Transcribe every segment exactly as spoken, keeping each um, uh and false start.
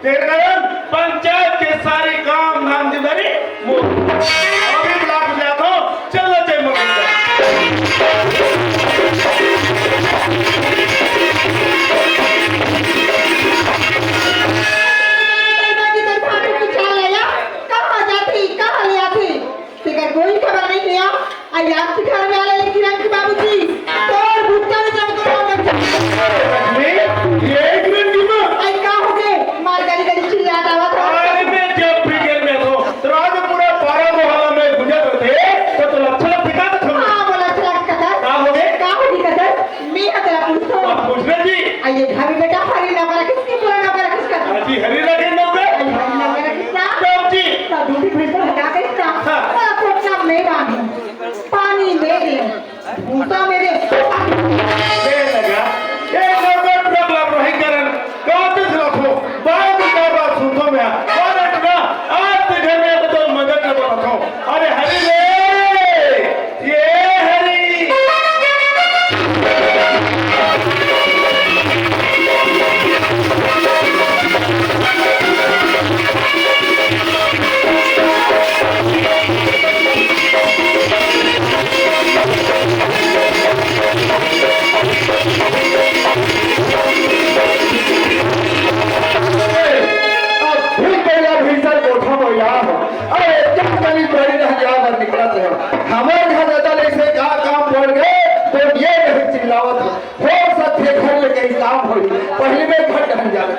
तेरे कारण पंचायत के सारे काम धाम जिम्मेदारी मोर। अभी ब्लॉक में जाता हूँ, चल लो जय मोर। कहाँ जाती, कहाँ ले आती? तेकर कोई खबर नहीं लिया। अरे आज के घर में आले लेकिन रंग बाबूजी, तोर भुट्टा में जब तो लक्ष्मी, ये एक मिनट की माँ। अरे का हो गए? मार गाली गाली चिल्लात आवत हो। अरे मैं जब भी घर में था, तो रात में पूरा पारा मोहल्ला में गुंजत रहे, तो तो अच्छा लगता था। हाँ, बोला अच्छा लगता था। का हो गए? का हो गई कदर? मैं हा तेरा पूछतो। आप पूछ ले जी। अरे घर में बेटा हरी नौकर किसकी, पूरा नौकर किसका? हाँ जी, हरी रखे नौकर। अरे हरी नौकर किसका? कब जी? तो दूधी भैंस को हटा के इसका। हाँ। बड़ा कोटला में बांधे। पानी में दे, भूसा में दे। दे लगा। ए नौकर, प्रॉब्लम रही करन। काते से रखो। बाय की का बात सुनतो मैं। और हट ना। आज के घर में तो मदद न बताओ। अरे हरी रे। ये हरी। अब फिर पहला भीषण कोठा में यार। अरे, क्या करी बड़ी रह गया, अगर निकलत रहे। हमारे घर दादा ने इसे का काम पड़ गए, तो ये नहीं चिल्लावत है। हो सकते घर में कहीं काम हो, पहले में घर ढंग जावे।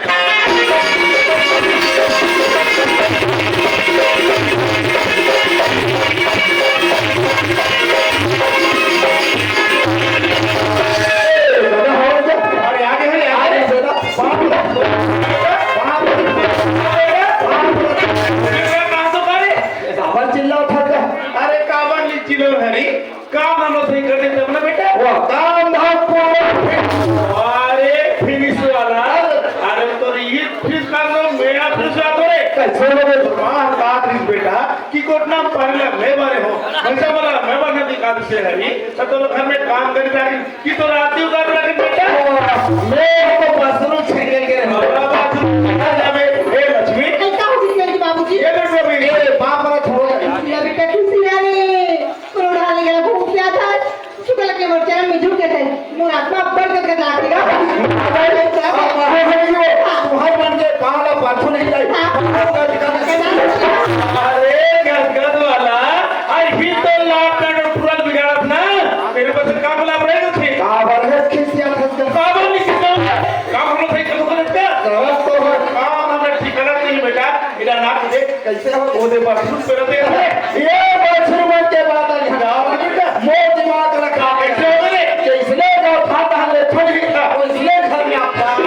अरे, आगे है, आगे। अरे, दादा, बाप रे। बाप रे। बाप रे। बाप रे। बाप रे। काबर चिल्लावत हस? अरे, काबर नहीं चिल्लावत हरी? काम धाम सही कर दे तब ना बेटा। वाह, काम धाम पूरा finish। अरे, finish वाला। अरे, तो ये finish कर दो, मेरा finish कर दो रे। कैसे हो गए? वाह, बात नहीं बेटा, कि कोटना पहले मैं बारे हो। वैसे बोला, मैं बारे नहीं काम से है ये। तो, तो घर में काम कर रहा है, कि तो रात ही उगाड़ रहा है बेटा। वाह, मैं तो बसरू छेके के रहे। बाबा, बाबा, ए लक्ष्मी। ऐसा हो गई बाबूजी। ये बेटा भी। ए, बाप रे, छोड़ो। खिसिया बेटा, खिसिया रे। कोनो ढाले गला घूम के आता है, शुक्ल के मोर चरण में झुक जाता है। मोर आत्मा बड़ गदगद लागेगा। अब मोहन जी, तुम्हारे मन के पाला पाछू नहीं जाए। हाँ। अरे गदगद वाला, आई ही तो लाट का टुकड़ा बिगाड़त ना, मेरे पास काम ला रहे थे। का बार है खिसिया खसका? का बार नहीं खिसिया? काम हम लोग सही करो करते। गलत तो है। काम हमने ठीक गलत नहीं बेटा, मेरा नाम दे। कैसे हो? वो दे बछरू पे रहते हैं। ये बछरू मन के बात आ गया। मोर दिमाग रखा। कैसे हो गए? जैसने गौ खाता है, ले छोड़ ही था। वैसने घर में आता है।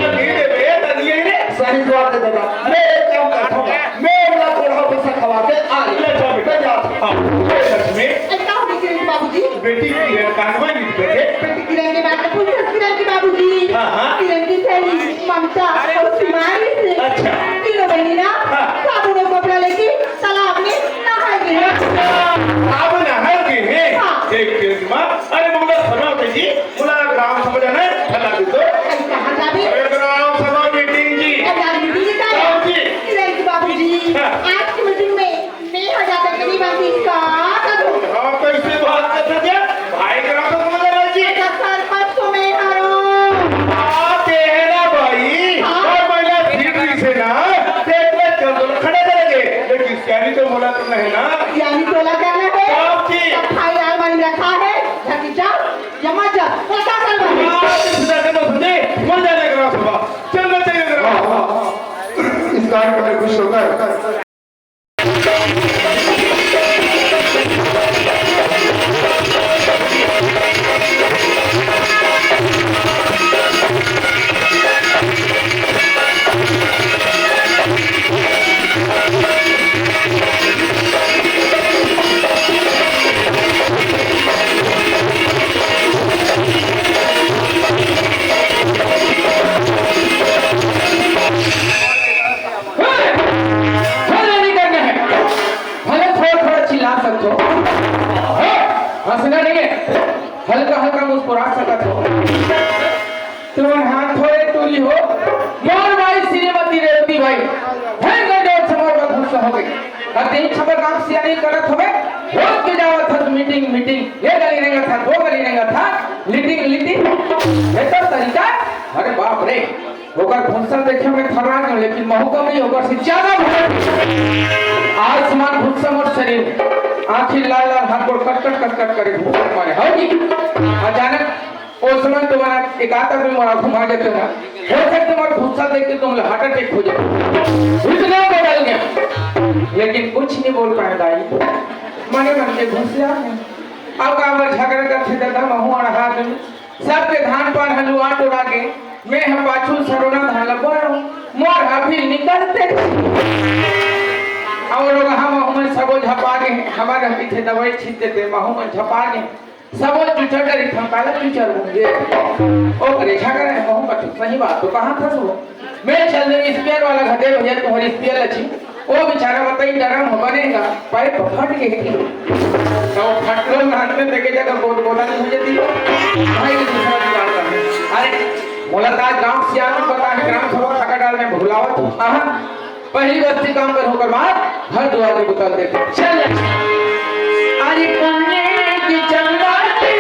ये दे बे, ये दे बे। सही बात है दादा। मैं एक काम करता हूँ। मैं उनका थोड़ा पैसा खवा के आ रही हूँ। ले जाओ बेटा। मैं जाता हूँ। हाँ, ए लक्ष्मी। ऐसा हो गया किरण के बाबूजी। बेटी की है, कानवा नहीं बेटे। बेटी किरण के बाद में पूछो किरण के बाबूजी। हाँ, हाँ। किरण की सहेली ममता और उसकी माँ भी थी। अच्छा। तीनों बहनी ना हाँ। साबुन और कपड़ा लेके तालाब में नहाए गए। अच्छा, अब नहाए गए हैं। हाँ। एक मिनट माँ, अरे ममता सुनाओ जी, बोला ग्राम सभा जाना है, हटा दे दो। अरे कहाँ जाबे? अरे ग्राम सभा मीटिंग जी। अरे आज मीटिंग जी का है? हाँ जी। किरण के बाबूजी, हाँ। आज की मीटिंग में मैं हो जाता करीब अंतिम का करूँ। हाँ, कैसे बात कर सकते हैं? भाई ग्राम सभा में जाना जी। अच्छा, सरपंच तो मैं हूँ। बात ये है ना भाई, हाँ। और महिला सीट भी से ना, तो इतने कर दो, खड़ा करेंगे। लेकिन सियानी तो बोला तो नहीं ना। सियानी टोला करना है। बाप जी। सब भाई यार मानी रखा है, घर की जाओ, जमा जा, पता कर भाई। बाप जी, सीधा कर दो, समझे? मर जाने ग्राम सभा। चल, चल, चल, ग्राम सभा। इस कार्यक्रम में खुश होकर हल्ला नहीं करना है। भले थोड़ा थोड़ा चिल्ला सकते हो। हाँ, हंसना नहीं है, हल्का हल्का मुस्कुरा सकते हो। तुम्हारे हाथ थोड़े टूरी हो, मोर भाई श्री हो गई। अब तीन छपर काम सियानी करत हवे, रोज के जावत हस मीटिंग, मीटिंग, ये गली रेंगत हस, वो गली रेंगत हस, लीटिंग, लीटिंग, ये तो तरीका, अरे बाप रे, ओकर भूसा देखे में थर्रा गेंव, लेकिन महूं कम नहीं, ओकर से ज्यादा भूसा। आसमान भूसा मोर शरीर, आँखी लाल लाल, हाथ गोड़ कट कट कट कट करे भूसा मारे, हो जी। अचानक ओ समय तुम्हारा एक आध आदमी मोला घुमा देते ना, हो सकता तुम्हारा भूसा देख के तुम हार्ट अटैक हो जाए, इतना बदल गया। लेकिन कुछ नहीं बोल पाए दाई, मने मन के घुसिया है। अब काबर झगड़ा करथे दादा, महूं अड़हा गेंव, सबके धान पान ह लुवा टोरा गे, मैं ह पाछू सरोना धान ल बोए हंव, मोर ह अभी निकलते। अउ लोग हम, हमन सबो झपा गे, हमर ह पीछे दवाई छींच देते, महूं मन झपा गे। सबो चुचर डरी थम काला चुचर होंगे। ओ परेशान करे, महूं कछु सही बात तो कहा था सो। मैं चल दे स्पेयर वाला घर दे भैया, तुम्हारी स्पेयर लची। ओ बेचारा बताई डरम हो बनेगा, पाइप फट गई। तो फटलो नहाने में देखे जाकर बहुत बोला नहीं हो जाती। भाई की दूसरा जुगाड़ कर। अरे, मुलाकात गांव सियान में बता है, ग्राम सभा खका डाल में भुलावत। आहा। पहली बस्ती काम कर होकर बाद घर दुआर के बुता देते। चल। अरे कन्ने की चंगाती।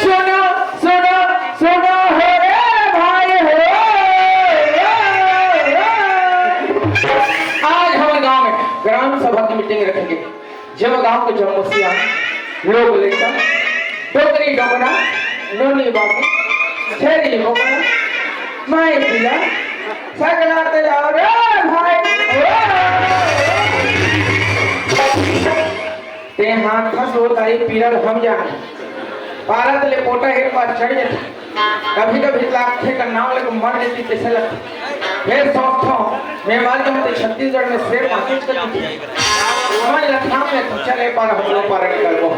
सुनो, सुनो, सुनो हो रे भाई हो। आज हमर गांव में ग्राम सभा की मीटिंग रखेंगे, जेमा गांव के जम्मो सियान लोग लइका, डोकरी डोकरा, नोनी बाबू, छेरी बोकरा, माई पिया, सगला ते आओ रे भाई। ते हाथ फंस होता है, पीरल हम जान। पारत ले पोटा एक बार चढ़ जाता। कभी कभी लागथे का नाम लेके मर जाती, कैसे लगता? फिर सोचता हूँ, मैं मर जाऊँ तो छत्तीसगढ़ में शेर माचिस कर दीजिए। मन लखा में तो चले पर हम लोग पर निकल को।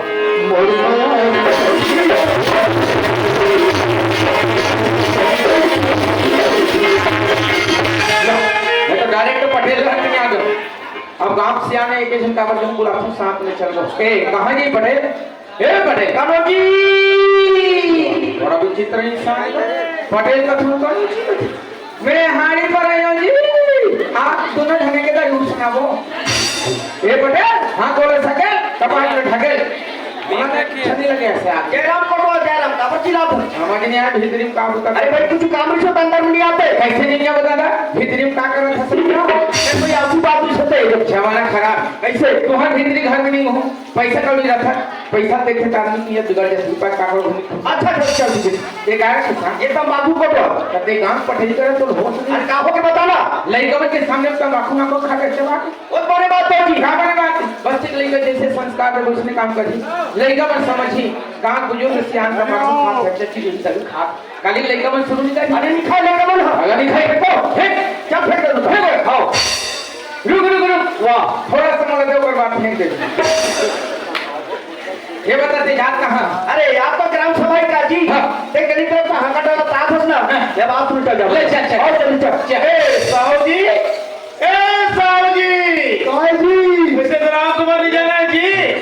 मैं तो डायरेक्ट पटेल घर में आ गया। अब गांव से आने एक जन काबर जन बुलाता हूँ, साथ में चल लो। ए, कहाँ जी पटेल? ए पटेल, कानो जी। बड़ा विचित्र इंसान है। पटेल का थूम कानो जी। मैं हाड़ी पर आयो जी। आप दोनों झने के दारू सुनाबो। ए पटेल, हाँ बोले सके, कपाल में ढकेल। दिमाग अच्छा नहीं लगे ऐसे आप। जयराम पटवा, जयराम, काबर चिल्लात हो? समझ नहीं आया, भीतरी में काम होता। अरे भाई, कुछ काम नहीं होता, अंदर में नहीं आते। कैसे नहीं क्या बता था? भीतरी में काम करना था सब क्या? अरे भाई, आंसू बात नहीं सुनते, जब जमाना खराब। कैसे? तुम्हारे भीतरी घर में नहीं हो। पैसा कौड़ी रखा, पैसा देखे त आदमी नियत बिगड़ जाथे, रुपया काकड़ घूमी। अच्छा, अच्छा, अच्छा, अच्छा। ये गाय के साथ ये तंबाकू को तो, तब ये गांव पटेल करे तो होश नहीं। अरे, काहो के बताना? लइका मन के सामने तंबाकू माखो खा के चला। ओ, बड़े बात है जी। का बड़े बात? बस एक लइका जैसे संस्कार में उसने काम करी। लइका मन समझी, गांव बुजुर्ग सियान तंबाकू खा के चची भी तभी खा। काली लइका मन शुरू नहीं करी। अरे, नहीं खाए लइका मन, हाँ। अगर नहीं खाए, फेंको, फेंक, चल फेंक दे, फेंक दे, खाओ। रुक, रुक, रुक। वाह, थोड़ा सा मोला दे, ओकर बाद फेंक दे। ये बता, ते जात कहाँ? अरे, आप तो ग्राम सभा ही का जी। हाँ। ते गली तरफ से हाका डाला, तात हस ना। हाँ। जब आप उल्टा जाओ। ले, चल, चल। और चल, चल। चल। ए, साहू जी। ए, साहू जी। काय जी? वैसे ग्राम सभा नहीं जाना है जी।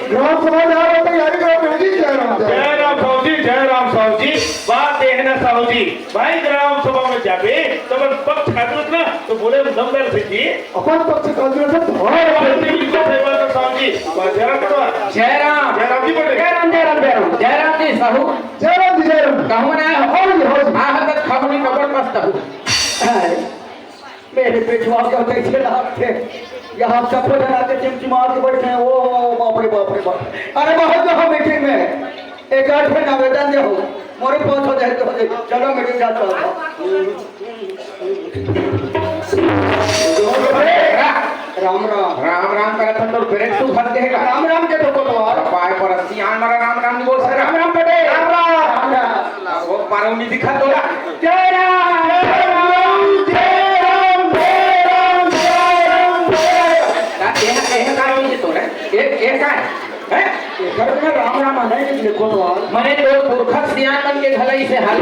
ग्राम सभा जा रहा था, यारी ग्राम में जी, जय राम, जय राम। जय राम, साहू जी, जय राम, साहू जी। बात ये है ना, साहू जी, भाई, ग्राम सभा में जाबे, तो अपन पक्ष खातिर ना, तो बोले नंबर से जी। अपन पक्ष खातिर से भाई, भाई, जी, बिल्कुल सही बात है, साहू जी। बात जरा करो। जय राम। जय राम जी बोले। जय राम, जय राम, जय राम। जय राम जी, साहू। जय राम जी, जय राम। कहूँ ना हो। हो जी, हो जी। हाँ, हाँ, तो खबरी कबर मस्त हो। अरे, मेरे पेटवा का कैसे लागथे? यहाँ सबको जना के चिमचिमा के बैठे हैं। ओ, बाप रे, बाप रे, बाप। अरे, बहुत कहा मीटिंग में। एक आठ महीना वेतन दे हो, मोरे पास हो जाए तो हो जाए। चलो, मैं भी जाता हूँ। राम राम। राम राम करत हन, तोर ब्रेक तू फंस गए का? राम राम के तो कोतवाल। पाए पर सियान मारा, राम राम नहीं बोल सकता। राम राम पटेल। राम राम। वो पारो नहीं दिखा तोरा। जय राम, जय राम, जय राम, जय राम, जय राम, जय राम। ना, ये, ये, अरे राम राम, अनय निकले कोतवाल। मने तोर पुरखा सियान मन के घला इसे हाल।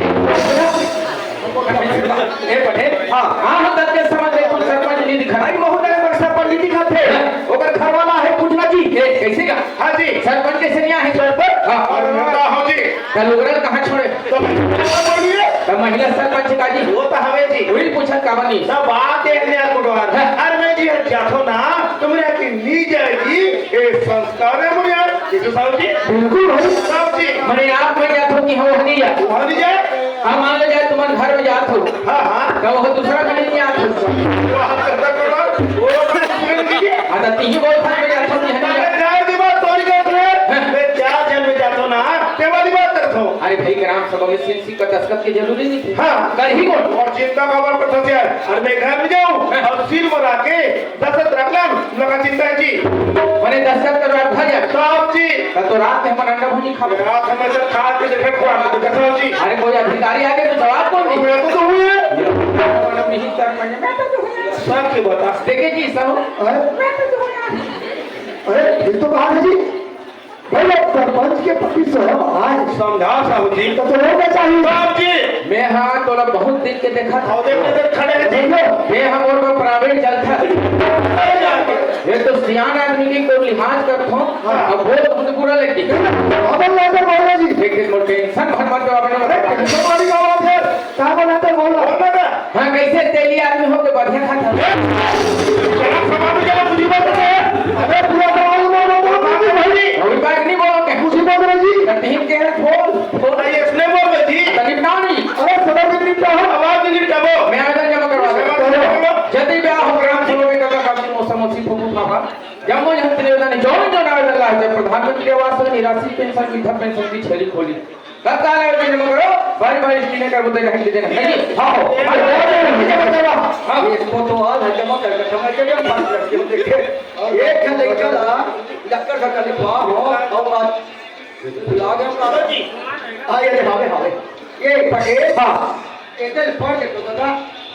ए पटेल, हाँ। हाँ, हम तक के समझ ले, तुम सरपंच नहीं दिखा। भाई महोदय, पर सरपंच नहीं दिखा थे। हाँ। ओकर घर वाला है पूजना जी। ए, कैसे का? हाँ जी। सरपंच कैसे नहीं आहे? सरपंच? हाँ। अरे, बता हो जी। त लुगरा ल कहाँ छोड़े? तो बोलिए। त महिला सरपंच का जी? वो तो हवे जी। वही पूछत का बनी? सब बात एक ने यार कोटवार। हाँ। अरे मैं जी हर जाथो ना, तुमरे की नी जाएगी, ए संस्कार है मुझे यार। ये तो साहब जी। बिल्कुल भाई। साहब जी। मने आप में जाथो कि हम वहाँ नहीं जाथो? वहाँ नहीं जाए। हम मान लो जाए तुम्हारे घर में जाथो। हाँ, हाँ। तो वो दूसरा कहीं नहीं आथो। वो हाथ करता कोटवार, वो तो कुछ नहीं कीजिए। हाँ, तो तीन बोल था में जाथो कि हम नहीं जाथो। चार दिन बाद तोरी जात रहे। हाँ। मैं चार जन में जाथो ना, तेवा दिन बाद करथो। अरे भाई, ग्राम सभा में सील सील का दस्तखत की जरूरी नहीं थी। हाँ। कर ही कौन? और चिंता का बात करथो यार। अरे मैं घर में जाऊँ हाँ। और सील बना के दस्तखत रख लान, लगा चिंता है जी। मने दस्तखत कर रखा जा। साहब जी। तो, तो रात में हम अंडा भुजी खाबो। रात में जब खा के देखे, खुआ के देखे, साहब जी। अरे कोई अधिकारी आके तो जवाब कौन दी? मैं तो, तो हुई है। मैं तो तो हुई है। सच के बता। देखे जी, सब। अरे? मैं तो तो हुई है। अरे, ये तो बात है जी। भाई, अब सरपंच के पति स्वयं आए। समझा साहब जी। तो, तो होना चाहिए। साहब जी। मैं हाँ तोला बहुत दिन के देखा था। और देख, इधर खड़े हैं जी। मैं हम और मैं प्राइवेट चलता। अरे यार। ये तो सियान आदमी की कोई लिहाज करथो। हाँ। अब बहुत बहुत बुरा लगती। अब लाकर बोल रहे जी। एक दिन मोर टेंशन भर मत दो, आपने अरे, टेंशन वाली क्या बात है? क्या बोला था, बोल रहा। बोल रहा था। हाँ, कैसे तेली आदमी हो के बढ़िया खाता है? क्या समाज में क्या बुद्धि बात है? अरे, पूरा समाज में बोल रहा था, भाई। अभी बात नहीं बोलो क्या? बुद्धि बात है जी। कहीं कह रहे, बोल, बोल। अरे, इसने बोल रहे जी। तकलीफ ना नहीं। अरे, सदर में निपटा हो। आवाज नहीं निपटाबो। मैं आवेदन जमा करवा दूँ। जल्दी ब्याह हो, ग्राम सभा में कदा काफी मौसम मौसी फूफू फाफा। जम्मो जन त्रिवेदा ने जौन जौन आवेदन ला है, प्रधानमंत्री आवास, निराश्रित पेंशन, वृद्धा पेंशन की छेली खोली। तत्काल आवेदन जमा करो, बारी बारी स्क्रीन कर बोलते रहेंगे, देना नहीं। हाँ, हो। हाँ, हो। हाँ। ये इसको तो आज है जमा कर, कर, कर, कर, कर, कर, देखे। एक ठन लड़का ला, लक्कर का लिखवा हो, और आज बुला गए का जी। हाँ, ये हावे, हावे। ये पटेल। हाँ। एकर पढ़ के तो दादा,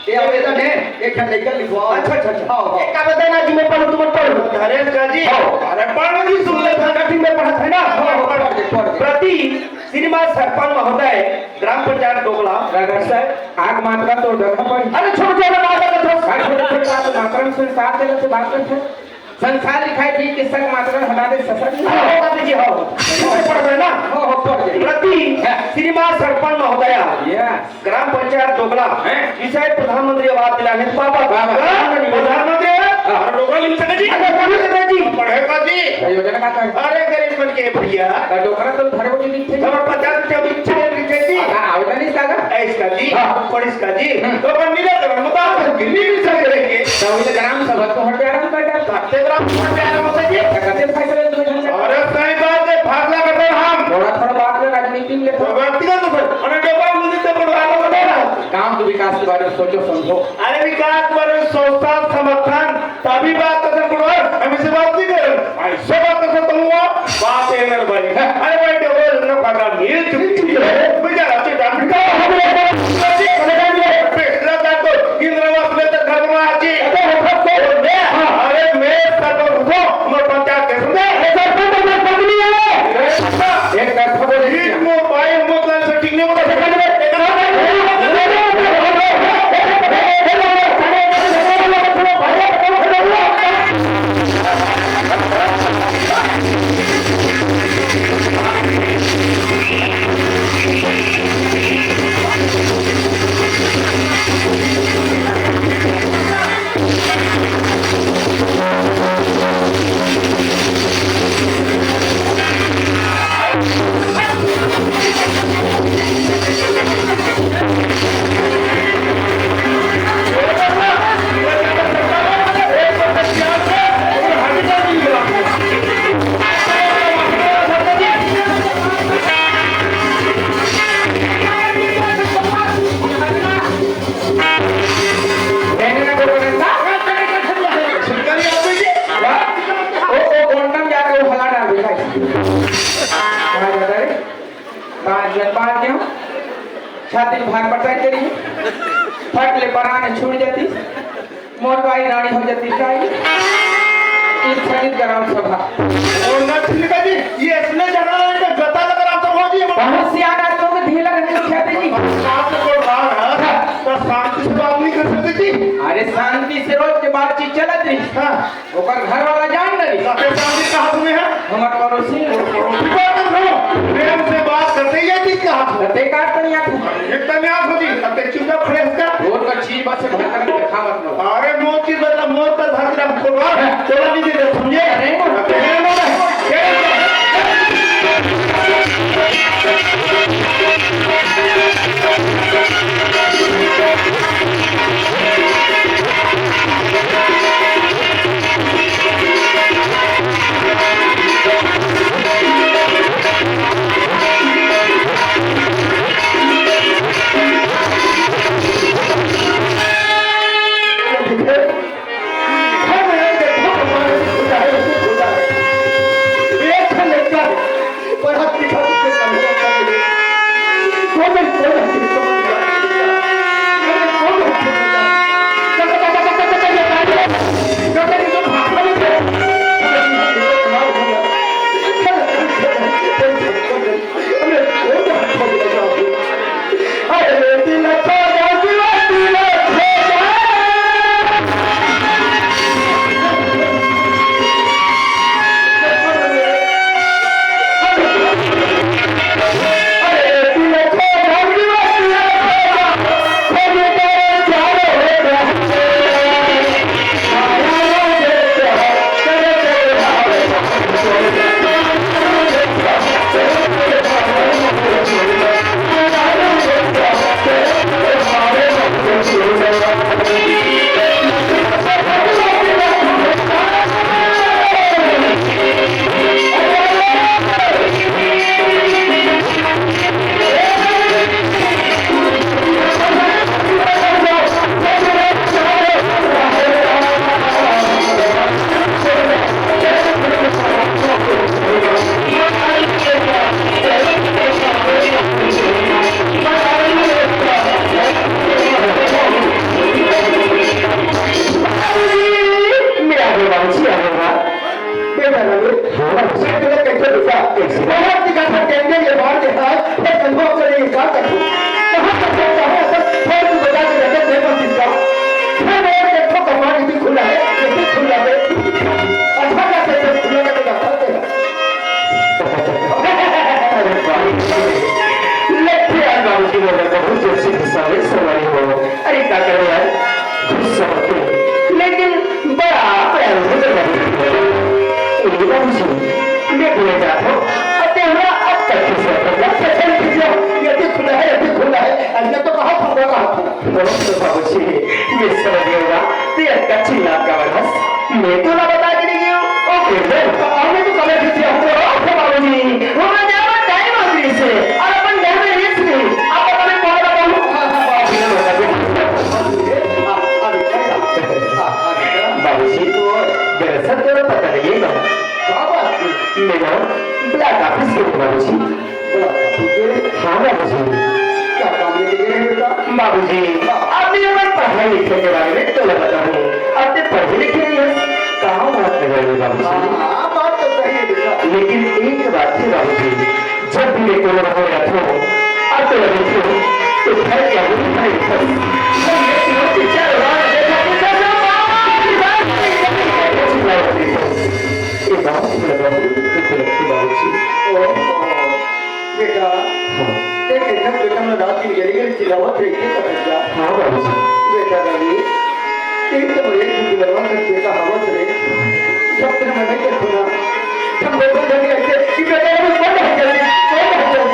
ये आवेदन है, एक ठन लइका लिखवाओ। अच्छा, अच्छा, अच्छा। हाँ, हाँ। एक आवेदन है जी, मैं पढ़ूँ, तुम पढ़ो। अरे का जी, हाँ। अरे पढ़ो जी, सुन ले, ठंडा दिन में पढ़त है ना? हाँ, हाँ, पढ़ दे, पढ़ दे। प्रति श्रीमान सरपंच महोदय, ग्राम पंचायत डोकला। रघुवर साहब, आग मात्रा तो जगह पर। अरे छोड़ दे, ना, ना, ना, ना। अरे छोड़ दे, छोड़ दे, मात्रा में संसार के से बात करते हैं। संसार लिखाई भी किसक मात्रा हटा दे, ससक। हाँ, हो, बाबू जी, हो। पढ़ रहे ना? हो, हो, पढ़ रहे। प्रति हाँ। श्रीमान सरपंच महोदया, यस। ग्राम पंचायत डोकला, हैं? विषय प्रधानमंत्री आवास दिलाने बाबा। बाबा। हाँ, प्रधानमंत्री आवास। हाँ। और डोकला लिख सके जी? अरे, बोल सकते जी। पढ़ेगा जी। योजना का क्या? अरे, गरीब मन के भैया। तो डोकला तो घर में लिखते जी। और पचास रुपया भी चाहिए लिखते जी। हाँ, आवेदन नहीं इसका का? ऐसका जी। हाँ। पढ़ इसका जी। हम्म। तो अपन मिला करो, मतलब, गिरवी भी सके रहेंगे। तो उनके ग्राम सभा तो हट जा रहा है। कते ग्राम सभा में आना होता जी? कते फैसले दो जन से? अरे सही बात है, फैसला करते हैं हम। थोड़ा, थोड़ा बात में राजनीति में तो व्यक्तिगत तो सर, अरे डोकरा मुझे तो पढ़वा लो, बताओ ना। गांव के विकास के बारे में सोचो, समझो। अरे विकास के बारे में सोचता, समर्थन, तभी बात करते हैं, पढ़वा। हम इसे बात नहीं कर रहे। ऐसे बात करते तुम हुआ, बात है ना भाई। अरे भाई, डोकरा लोग ना पता नहीं, चुप चुप है। बेचारा, चुप, हम क्या हम लोग पिछला साल तो इंदिरा आवास में तो घर बना जी। अरे, हम सबको बोल दे। हाँ। अरे, मैं सरपंच हूँ, मैं पंचायत के सुन दे। अरे, सरपंच तो मैं पत्नी है। एक तरफा बोले। ठीक मो-, भाई, मतलब, से ठीक नहीं बोला। ओ, ओ, गोंडम जाके वो फलाना बिठाई। कहाँ जाता रे? बांध गया, बांध गया। छाती में भार पटक के रही। फट ले परान छूट जाती। मोर बाई रानी हो जाती। क्या ये? इस सहित ग्राम सभा। और ना छिलका जी, ये इसने बहुत सियाना तो के ढीला नहीं दिखा दे जी। बात तो बात है, तो शांति से बात नहीं कर सकते जी। अरे शांति से रोज के बातचीत चलत रही। हाँ। ओकर घर वाला जान डरी। तो फिर शांति कहा तुम्हें है? हमार पड़ोसी। पड़ोसी बात कर रहो। प्रेम से बात करते ये चीज कहा। तो बेकार तो नहीं आती। एकदम याद होती। अब ते चुपचाप खड़े हस का। वो तो चीज बस ढक्कन में खा मत लो। अरे मोर चीज बदला मोर पर भाग रहा हमको बाहर। चला नहीं दे समझे? अरे। अब ते मेरे मोर है। बेटा रवि, हाँ। मैं तोला कइसे बेटा? कैसे? बहुत दिखा था, टेंडर ये मार दे, हाँ, बस अनुभव से नहीं, क्या करूँ? कहाँ तक पहुँचा है, बस थोड़ा तू बता दे, जगत में मत दिखा। फिर और देखो, कमान भी खुला है, ये भी खुला है। अच्छा, ना से खुला का तो रखा है। अरे बाप रे। लट्ठे यार बाबूजी बोल रहे, बहुत जोर से गुस्सा में सवारी हो। अरे क्या करो यार, गुस्सा होते। लेकिन बड़ा प्यार हो गया। ए बाबूजी, मैं बोले जात हूँ, अब ते हमरा अब तक किसी पर ना पसंद कीजिए। ये भी खुला है, ये भी खुला है। आज मैं तो कहा था, मैं कहा था। नमस्ते बाबूजी, मैं समझ गया होगा, ते अटका चिल्ला का बरस। मैं तो ना बता के नहीं गया हूँ। ओके, मैं तो कल किसी हम तो रहा था बाबूजी। हमरा जावा टाइम हो गई से, और अपन घर में रेस्ट नहीं। आप अपने कॉल का बहुत खा खा बाबूजी ने बता दिया। बाबूजी, तो दरअसल तेरा पता नहीं है ना। क्या बात है? मैं ना ब्लॉक ऑफिस के हूँ बाबूजी। ब्लॉक ऑफिस के? हाँ बाबूजी। क्या काम लेके गए हैं बेटा? बाबूजी, हाँ। आपने अपन पढ़ाई लिखे के बारे में तो बताऊँ। आपने पढ़े लिखे नहीं है? कहाँ बात कर रहे हैं बाबूजी? हाँ, हाँ, बात तो सही है बेटा। लेकिन एक बात है बाबूजी, जब भी मैं कोनो रहो या थो, अब तो लगे थो, तो घर के आगे भी भाई बस। भाई ये तीनों के चार बार देखा कि जैसे बार, बार, बार, बार, बार, बार, बार, ये बात लगा, तो लगा बाबूजी। ओहो, बेटा, हाँ। देख, इधर बेटा मैं रात की गली गली चिल्लावत रही थी, तो बेटा। हाँ बाबूजी। बेटा रवि, एक तो एक दिन लगा कर बेटा हवा से रे। सब दिन मैं नहीं कर सुना। हम लोगों ने ऐसे कि बेटा वो बंद हो जाए, बंद हो जाए।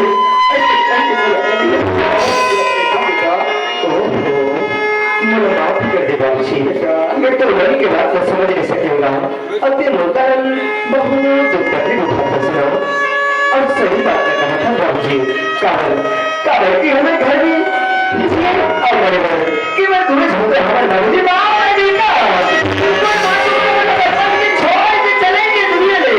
ऐसे, ऐसे बोला, ऐसे बोला। बेटा, ओहो, मुझे माफ कर दे बाबूजी। बेटा। मैं तो रवि के बात को समझ नहीं सकेगा। अति मोटा रंग बहुत दुख तकलीफ उठाता सुना। और सही बात ने कहा था बाबूजी, कारण, कारण कि हमें घर में और बड़े बड़े कि मैं तुम्हें छोटे हमारे बाबूजी बाबा जी का कोई बात नहीं, मतलब बचपन की छोड़ के चलेंगे दुनिया में।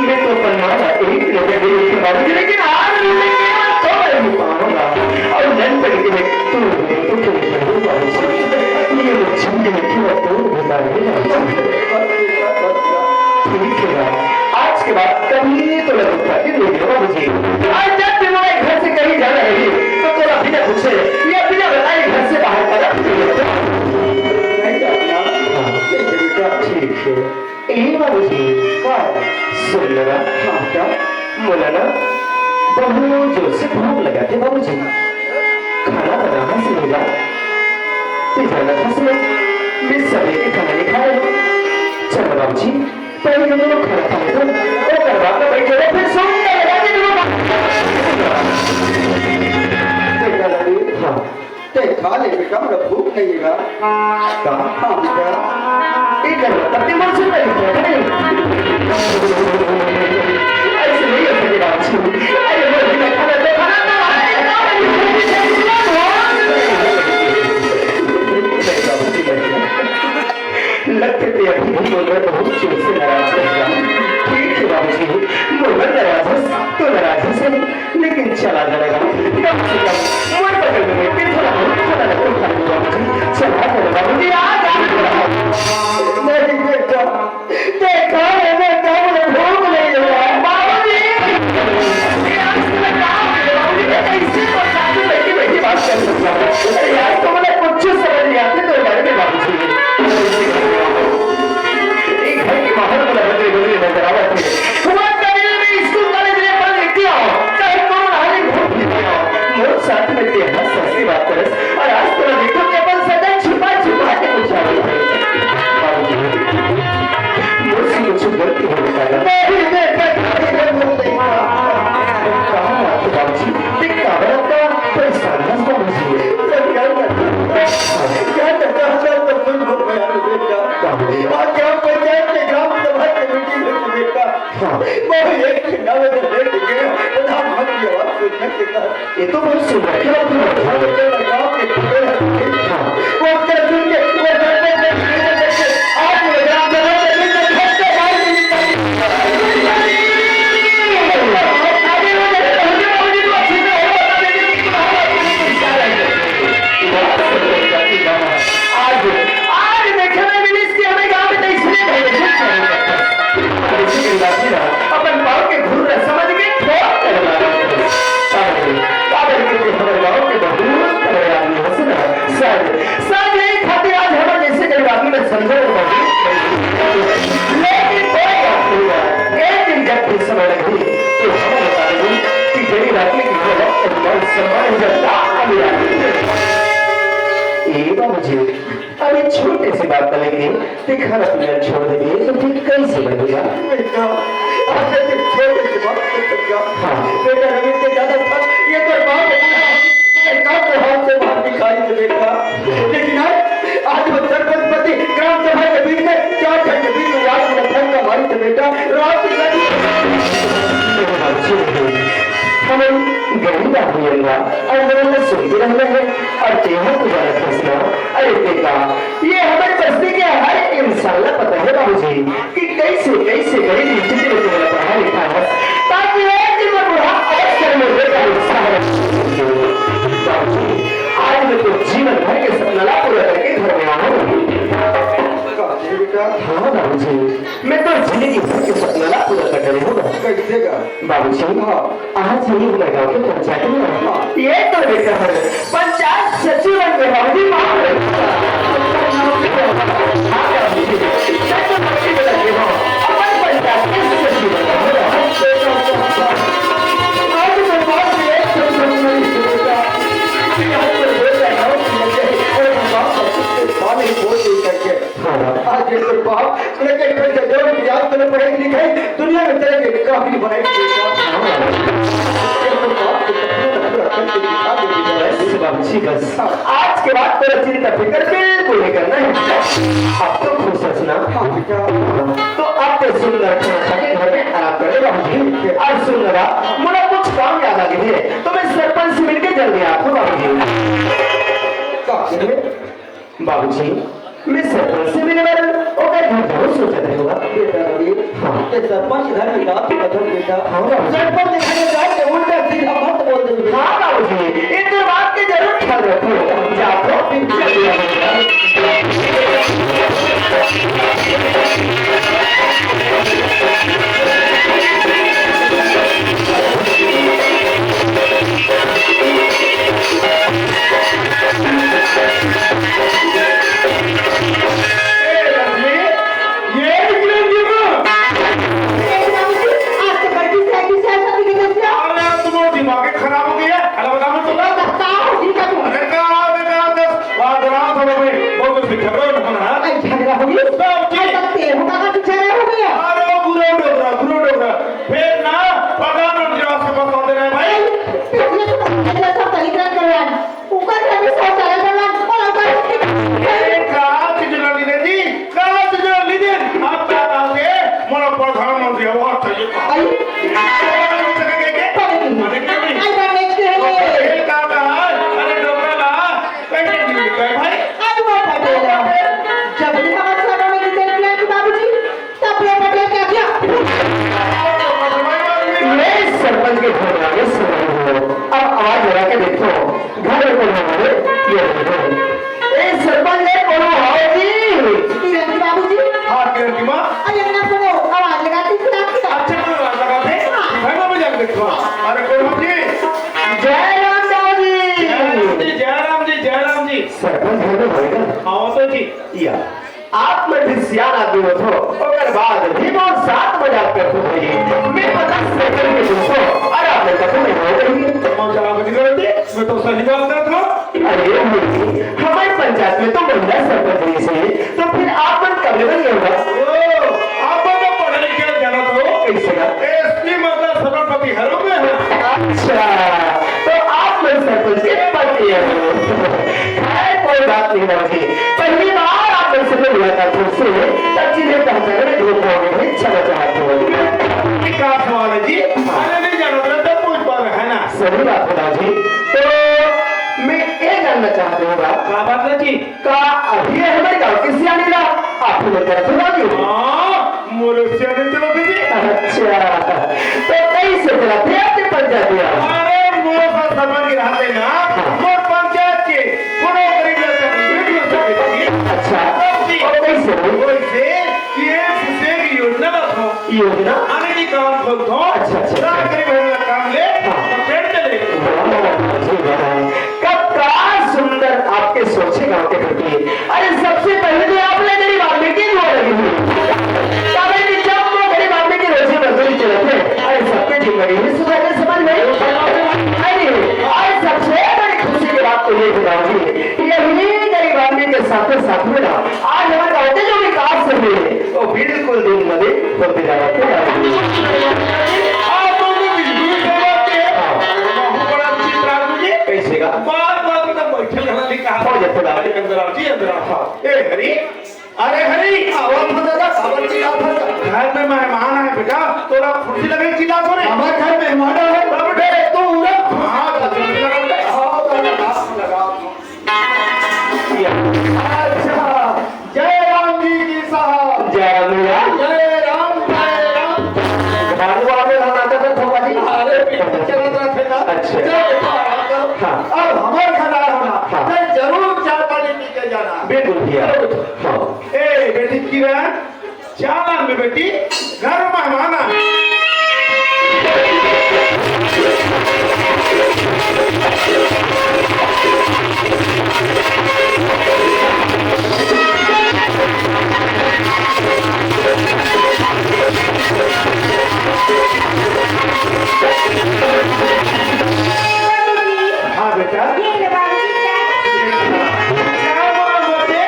मैं तो अपन माँ का एक नजर दे देती बाबूजी, लेकिन आज भी मैं केवल दो बार भी पाऊंगा। और नन पड़ के मैं तू, तू, तू, तू, बाबूजी, ये लोग जिंदगी में क्यों तू बता रहे हैं? ठीक है ना? आज के बाद कभी तो लड़ूंगा कि नहीं बाबूजी। आज जब भी मैं ए बाबूजी, का? सुन ना। हाँ, का? मोला ना बहुत जोर से भूख लगा थे बाबूजी। खाना बना हस नहीं बा। ते जाना था से, मैं सबेरे के खाना नहीं खाए। चल बाबूजी, पहले हम लोग खाना खा लेते हैं। ओकर बाद में बैठ जाओ, फिर सोने लगा के। बेटा रवि, हाँ। ते खा ले बेटा, मोला भूख नहीं है। का? हाँ बेटा। एक बार तब ते मन सुन रही है, नहीं? ऐसे नहीं हो सके बाबूजी। अरे, वो भी मैं खाना तो खाना था। अरे, ना, मैं नहीं खाना था। लगते थे अभी भी मोर बर बहुत जोर से नाराज रहेगा। ठीक है बाबूजी, मोर बर नाराज हस तो नाराज हस, लेकिन चला जाएगा। कम से कम मोर बगल में बैठ के थोड़ा बहुत खाना तो खा लो बाबूजी। चला जाएगा बाबूजी, आ जा। नहीं बेटा, देखा है बेटा, मुझे भूख नहीं है बाबूजी। ये आज मैं क्या हो गया बाबूजी? मैं कैसे बता दूं, बैठी बैठी बात कर सकता हूँ। अरे यार, तो मुझे कुछ समझ नहीं आते तो बारे में बाबूजी। एक घर के बाहर मुझे बदले बदले नजर आ रहे थे। हुआ कॉलेज में, स्कूल कॉलेज में पढ़ लिखती हो, चाहे कौन हाल ही घूम फिरती हो, मोर साथ में ते हंस हंस के बात करस। और आज तो मैं देखो कि अपन सदा छुपा छुपा के कुछ आगे बढ़े। बाबूजी, मोर से कुछ गलती हो गया ना। नहीं, नहीं, नहीं, नहीं, नहीं, नहीं, नहीं। कहाँ बात है बाबूजी? देख, काबर का परेशान है बाबूजी। क्या करता है? क्या करता है? सब कुछ हो गया बेटा। क्या हो गया? आज ग्राम पंचायत के ग्राम सभा के मीटिंग में बेटा। हाँ। वो एक नवे में लेके गए, प्रधानमंत्री आवास योजना के तहत। ये तो बहुत सुंदर है। हाँ। वो कर सुन के, वो कर, कर, कर, कर, कर, आज वो ग्राम सभा के मीटिंग में धक्के मार के निकाल। आज, आज देखे मैं मिलिस कि हमें गांव में तो इसलिए भेजे थे। ऐसी गरीब आदमी ना अपन पाँव के घूर रहा समझ के ठोक कर मारा। समझ गए? काबर के हमारे गांव के बहुत बड़े आदमी हंस ना। सर, सर, यही खातिर आज हमारे जैसे गरीब आदमी में समझे और मजबूत नहीं। लेकिन कोई बात नहीं है। एक दिन जब भी समय लगे, तो हम बता देंगे कि गरीब आदमी की वो वक्त और मान सम्मान हो जाता, अमीर आदमी नहीं। ए बाबूजी, अब एक छोटे से बात करेंगे, ते खाना पीना छोड़ देबे, तो फिर कैसे बनेगा? बेटा, आज एक छोटे से बात कर सकता। हाँ। बेटा, रवि के ज्यादा था, ये तो बाप है, काम के हाथ से बाहर निकाल दे बेटा। लेकिन आज, आज वो सरपंच पति ग्राम सभा के बीच में चार जन के बीच में रात में धक्का मारी थे बेटा, रात की लगी। हम गरीब आदमी हैं ना, और मेरे में सुनते रहना है, और तेरा तो गलत फैसला। अरे बेटा, ये हमारे बस्ती के हर एक इंसान ला पता है बाबूजी, कि कैसे, कैसे गरीब स्थिति में तुम्हारा पढ़ा लिखा है, ताकि एक दिन मैं बुढ़ा अवश्य मेरे बेटा को सहारा दे सकूं। बाबूजी, आज मैं तो जीवन भर के सपना ला पूरा करके घर में आऊं। बाबूजी बेटा। हाँ बाबूजी, मैं तो जिंदगी भर के सपना ला पूरा कर रही हूँ। कैसे का? बाबूजी, हाँ। आज ही मैं गांव के पंचायत में आया। ये तो बेटा है, पंचायत सचिव बन गए बाबूजी, माफ करो। हाँ, बाबूजी, मैं तो नौकरी में लगे हूँ। अपन पंचायत के सचिव बन गए। आज तो बात ये सब समझ नहीं सुनेगा। अभी यहाँ पर बोल रहा हूँ कि लगे और बाप सबसे सामने बोल नहीं करके। हाँ। आज ये तो बाप लेकिन फिर से जोर की याद मैंने पढ़ाई लिखाई, दुनिया में तेरे लिए काबिल बनाई बेटा। बस बाबूजी, बस। आज के बाद तेरा चिंता फिक्र बिल्कुल नहीं करना है। अब तो खुश है ना? हाँ, बेटा। तो अब तो सुंदर खाना खा के घर में आराम कर ले बाबूजी। और सुंदरा, मुझे कुछ काम याद आ गई है, तो मैं सरपंच से मिलके जल्दी आता हूँ बाबूजी। बाबूजी, मैं सरपंच से मिले बर ओकर घर बहुत सोचत रहे होगा। बेटा रवि, हाँ। ये सरपंच घर में बात करत बेटा। हाँ, बाबूजी। सरपंच घर में जाके उल्टा सीधा मत बोल दे बेटा। हाँ, बाबूजी, ये तो बात के जरूर ख्याल रखो। जाओ, फिर चलिए। ए लक्ष्मी, ये वो तो फिर झगड़ा होना है। अरे झगड़ा हो गया? सब चीज। अरे तब तेरे को कहाँ से झगड़ा हो गया? अरे वो गुरु डोगरा, गुरु डोगरा। फिर ना प्रधानमंत्री आवास में पहुंच रहे भाई। पिछले तो पिछले सब तरीका करवा। ऊपर से भी शौचालय बनवा, और ऊपर से अरे कहाँ से जो लीजिए जी, कहाँ से जो लीजिए? आप क्या कहा थे? मोला प्रधानमंत्री आवास चाहिए। आई। अरे, अरे, अरे, अरे, अरे, अरे, अरे, अरे, अरे, अरे, अरे, अरे, कहाँ कहा है? अरे, डोगरा ला। कैसे मिल गए भाई? अब वो पटेल है। जब भी हमारे सभा में डिटेल किया कि बाबूजी, तब ये पटेल क्या किया? ये सरपंच के घर आगे सुनाई हो। अब आवाज लगा के देखो, घर में कौन है? ये देखो। ए सरपंच ने बोलो, आओ जी। किरण की बाबूजी। हाँ, किरण की माँ। अरे, ना सुनो, आवाज लगा के किया? अच्छा, कोई आवाज लगा दे। हाँ। घर में जाके देखो। अरे, कौन हो जी? जय राम दाऊ जी। जय राम जी, जय राम जी, जय राम जी। सरपंच घर में होएगा? हाँ, तो जी। या। आप में भी सियान आदमी हो तो, ओकर बाद भी बहुत साथ मजाक करते हो जी। मैं पता सेकंड के दोस्तों, और आप में कभी नहीं हो गई। मजाक नहीं करते, मैं तो सही बात करता हूँ। अरे नहीं, हमारे पंचायत में तो महिला सरपंच नहीं से, तो फिर आप मन कब लेवल ये होगा? ओ, आप तो पढ़े लिखे जाना तो। कैसे का? एसपी मतलब सरपंच हरू में है। अच्छा, तो आप लोग सरपंच के पति हो। खैर, कोई बात नहीं बाबूजी। पहली बार आप लोग से मुलाकात हुई से, तब चीजें पहचानने में धोखा हो गया, क्षमा चाहता हूँ। क्या सवाल है जी? अरे नहीं जाना था, तब पूछ पा रहे हैं ना। सही बात है बाबूजी। तो मैं ये जानना चाहता हूँ बाप। क्या बात है जी? का अभी ये हमारे गांव के सियानी ला, आप लोग तरफ से बात हुई। हाँ, मोरे सियानी चलो दीदी। अच्छा, तो कैसे चला थे आपके पंचायत में? अरे, मोर साथ समझ के रहते ना, हाँ। मोर पंचायत के कोनो गरीब लोग तक नहीं हो सकते। अच्छा, तब भी और कैसे हो? वैसे कि ये सुशेष योजना रखो। योजना? आने की काम खोल दो। अच्छा, अच्छा, अच्छा। रात गरीब है ना काम ले, हाँ। तो पेट चले। वाह, वाह, वाह, वाह। कब का सुंदर आपके सोचे गांव के प्रति। अरे सबसे पहले तो आपने गरीब आदमी की दुआ लगी हुई। तबे कि जब वो गरीब आदमी की रोजी मजदूरी चलत है, अरे सबके जिंदगी भी सुधर गई, समझ में आई? नहीं, अरे सबसे बड़ी खुशी की बात तो ये है बाबूजी, यही गरीब आदमी के साथ साथ में ना आज हमारे गाँव के जो विकास हुए, वो बिल्कुल दिन ब दिन होते जा रहे हैं। आप लोग तो बिल्कुल सही बात है। हाँ। बहुत बड़ा अच्छी प्रार्थना जी। कैसे का? बार बार तो बैठे रहना नहीं कहा। हो जाते बाबा। अंदर आओ जी, अंदर आओ। हाँ। ए हरी, अरे हरी, आवाज बता दा, खबर की बात है। घर में मेहमान आए बेटा, तोरा कुर्सी लगे चिल्ला तो रे। हमारे घर मेहमान आए। बाप रे, तू उरे। हाँ, तो कुर्सी लगा दे। हाँ, तो लगा, लगा। अच्छा, जय राम जी की साहब। जय राम भैया। जय राम, जय राम। घर वाले हम आता था थोड़ा जी। अरे, पीछे चला था, थे ना। अच्छा। जय राम। हाँ। अब हमारे घर आए हो ना, हाँ। तो जरूर चाय पानी पी के जाना। बिल्कुल भैया। जरूर। हाँ। ए, बेटी किरण, चाला में बेटी, घर मेहमान आ। हाँ बेटा। ये ले बाबूजी, चाय। चाय वाला मत दे।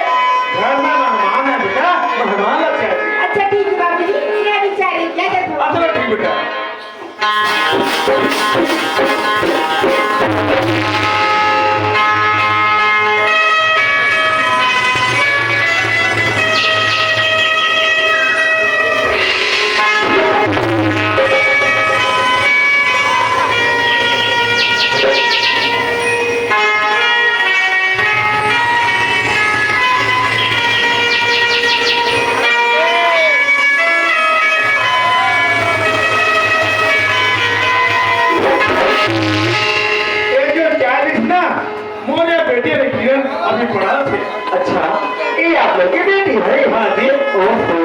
घर में मेहमान है बेटा, मेहमान अच्छा है। अच्छा ठीक है बाबूजी, मैं भी चाय लेके आ जाता हूँ। अच्छा ठीक बेटा। ये जो चालीस ना, मोरे बेटी रे किरण अभी पढ़ा थे। अच्छा, ये आप लोग की बेटी है? हाँ जी। ओहो,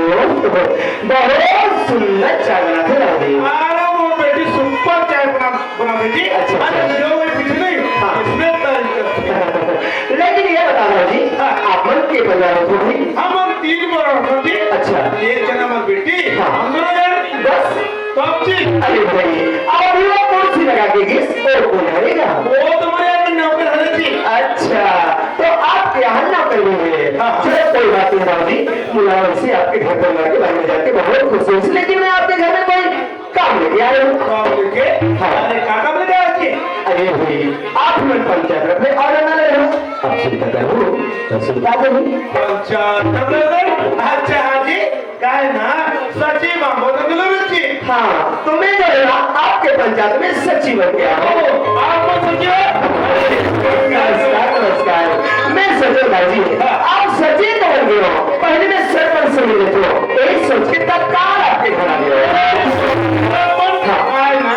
बहुत सुंदर चाय बनाते राहुल जी। अरे, वो बेटी सुपर चाय बना, बना बेटी। अच्छा, अच्छा। अरे, जो वो पीछे नहीं, हाँ। इसमें तारीफ करते हैं। लेकिन ये बता दो जी, हाँ। आप मन के परिवार हो जी? हम मन तीन बार हो जी। अच्छा। एक जना मन बेटी, हाँ। हम दोनों जन। बस। कौन चीज? अरे भाई, अब अभी वो कुर्सी लगा के गिस, वो कौन हरे गा? वो तो मोर यहाँ के नौकर हरे जी। अच्छा, तो आपके यहाँ नौकर भी है? हाँ, हाँ। चलो, कोई बात नहीं राव जी, मुलायम से आपके घर परिवार के बारे में जान के बहुत खुश हूँ, लेकिन मैं आपके घर में कोई काम लेके आया हूँ। काम लेके? हाँ। अरे, का काम लेके आया जी? अरे भाई, आप हमें पंचायत रखने और ना रहे हो, आप सुनता करो, तो सुनता नहीं। पंचायत रखने? अच्छा, हाँ जी। काय ना, सची मांगो तो मिलो रुचि। हाँ, तो मैं जो है ना, आपके पंचायत में सची बन गया हूँ। ओ, आप तो सची हो? नमस्कार, नमस्कार। मैं सजन भाई जी, हाँ। आप सची तो बन गए हो। पहले मैं सरपंच से मिले थे, यही सोच के तत्काल आपके घर आ गया। सरपंच? हाँ। काय ना,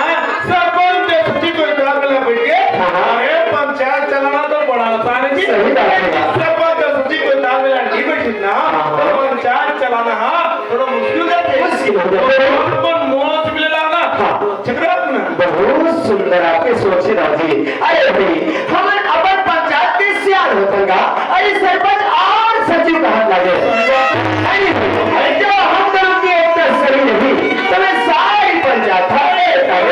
सरपंच तो सची को इतना मिला बैठ के। हाँ, हाँ। अरे, पंचायत चलाना तो बड़ा आसान है जी। सही बात है। सरपंच तो सची को इतना मिला नहीं बैठी ना, हाँ, हाँ। तो पंचायत चलाना, हाँ, थोड़ा मुश्किल हो जाते। मुश्किल हो जाते। अपन मौत मिले ना। हाँ। झगड़ा अपना। बहुत सुंदर आपके सोच है राव जी। अरे भाई, हमन अपन पंचायत के सियान होथन गा। अरे सरपंच और सचिव कहाँ लागे? अरे भाई, अरे जब हम दोनों की एक नर्सरी रही, तो मैं सारी पंचायत था। अरे,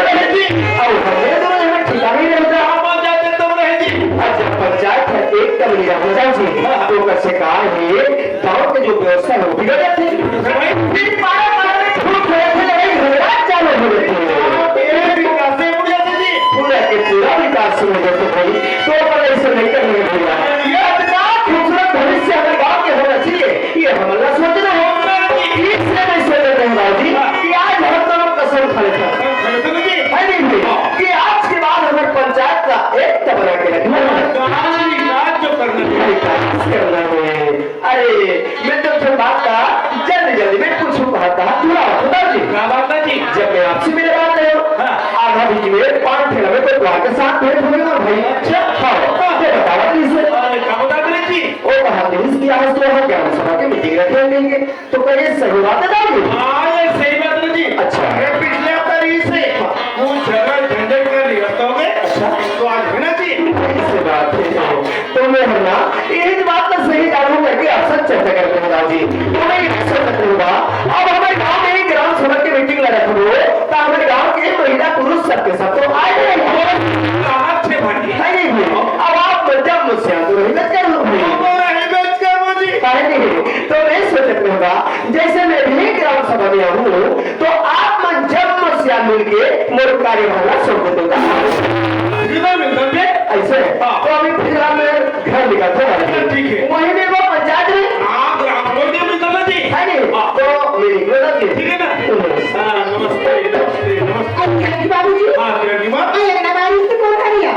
अरे जी, और हमें दोनों हमें ठिकाने नहीं रहता। आप पंचायत तो रहे जी। अच्छा, पंचायत है, एक कमली राव जी, तो कैसे कहा है? गांव के जो व्यवस्था है, वो बिगड़ जाती है। भाई, फिर पारा पारा में झूठ बोले थे, लड़ाई झगड़ा चालू हो जाती है। आप ये विकास से उड़ जाते जी। पूरा के पूरा विकास समझ जाते भाई, तो अपन ऐसे नहीं करने भैया। ये इतना खूबसूरत भविष्य हमारे गांव के होना चाहिए, ये हमारा सोचना है। इसलिए मैं सोच रहे हैं राव जी कि आज हम दोनों कसम खा लेते हैं। है नहीं भाई? कि आज के बाद हमारे पंचायत का एक तो बना के रखना है। गांव विकास जो करना है। विकास करना है। अरे, मैं तो सब बात का जल्दी जल्दी में कुछ कहा था, पूरा होता जी। क्या बात है जी? जब मैं आपसे मेरे बात रहे हो, हाँ। आधा बीच में पान ठेला में तो द्वार के साथ भेंट हो गया भाई। अच्छा। हाँ, हाँ। तो बतावा please। अरे, क्या बता रहे जी? वो कहा please कि आज तो हम ग्राम सभा की मीटिंग रखेंगे, तो कहिए सही बात है ना जी? हाँ, ये सही बात है जी। अच्छा। मैं पिछले हफ्ता रही से, वो झगड़ा झंझट कर लिया तो मैं। अच्छा। तो आज है ना जी? सही बात है। तो मैं है ना, यही बात तो सही जानू करके आपसे चर्चा करते हैं राव जी। तो मैं ये सोच रहा हूँ, अब हमारे गांव में ही ग्राम सभा की मीटिंग लगा करो, तो हमारे गांव के महिला पुरुष सबके सब तो आए हैं। अच्छे भाई। है नहीं भाई? अब आप जब मुझसे तो नहीं बच कर लो भाई। तो नहीं बच कर मुझे। है नहीं? तो मैं सोच रहा हूँ, जैसे मैं भी ग्राम सभा में आऊँ, तो आप मन जब मुझसे मिलके मोर कार्यभार ला सौंप दो। बिल्कुल, बिल्कुल। ऐसे? हाँ। तो अभी फिलहाल मैं घर निकलता हूँ। अच्छा, ठीक है। वहीं में वो पंचायत में। हाँ, ग्राम सभा में निकलना जी। है नहीं? हाँ। तो मैं निकलता जी। ठीक है ना? हम्म। हाँ, नमस्ते, नमस्ते, नमस्ते। अरे, जानकी बाबूजी। हाँ, जानकी माँ। अरे, हमारी से कौन आ रही है?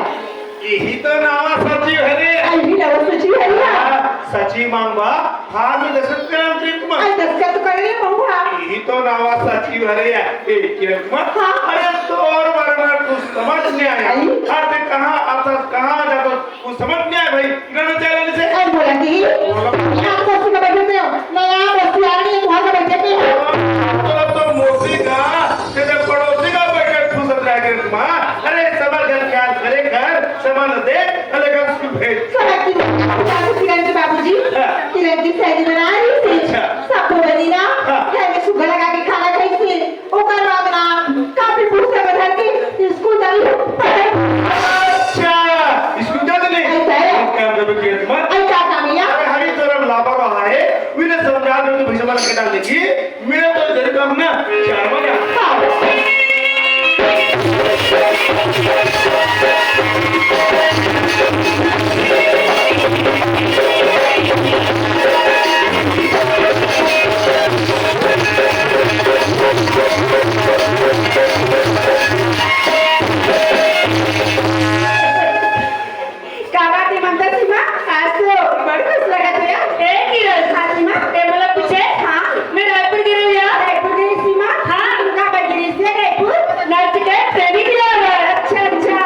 यही तो नावा सचिव हरे। अरे, नावा सचिव हरे। हाँ, सचिव मांगवा। हाँ, मैं दस्तखत कराऊं तेरे को। अरे, दस्तखत तो कर रही हूँ, बहू, हाँ। यही तो नावा सचिव हरे। ए, किरण कुमार। हाँ। अरे, तो और बार बार कुछ समझ नहीं आया। अरे। अरे, कहाँ आता, कहाँ जाता, कुछ समझ नहीं आया भाई। इन्होंने क्या लेने से? अरे, बोला कि बोला। यहाँ तो बस्ती का बैठे पे हो, ना यहाँ बस्ती आ रही है, वहाँ का बैठे पे हो। तो, तो मोती का, तेरे पड़ोसी का बैठे फुसत रह गए तुम, हाँ? अरे, समझ ख्याल करे कर, समझ दे, अरे, घर से भेज। समझ की बात, किरण के बाबूजी, हाँ। किरण की सहेली बना रही थी। अच्छा। सब बोले दी ना, हाँ। घर में सुग्घर लगा के खाना खाई थी। ओकर बाद ना, कापी पुस्तक धर के स्कूल जाई। अच्छा, स्कूल जात नहीं? ऐसा है। और काम करबे किरण कुमार? ऐसा काम है? अरे, हरी तरफ लापरवाह है, मैंने समझा दो तो भैया के डाल देगी। मेरा तो इधर काम ना, चार बजा। का बात है ममता सीमा? आज तो बड़ खुश लगत हो यार। ए किरण। हाँ सीमा। ए मोला पूछे? हाँ। मैं रायपुर गे रहेंव यार। रायपुर गे रहेंव सीमा? हाँ। का बात गे रहेंव रायपुर? नाच के training ले बर। अच्छा, अच्छा।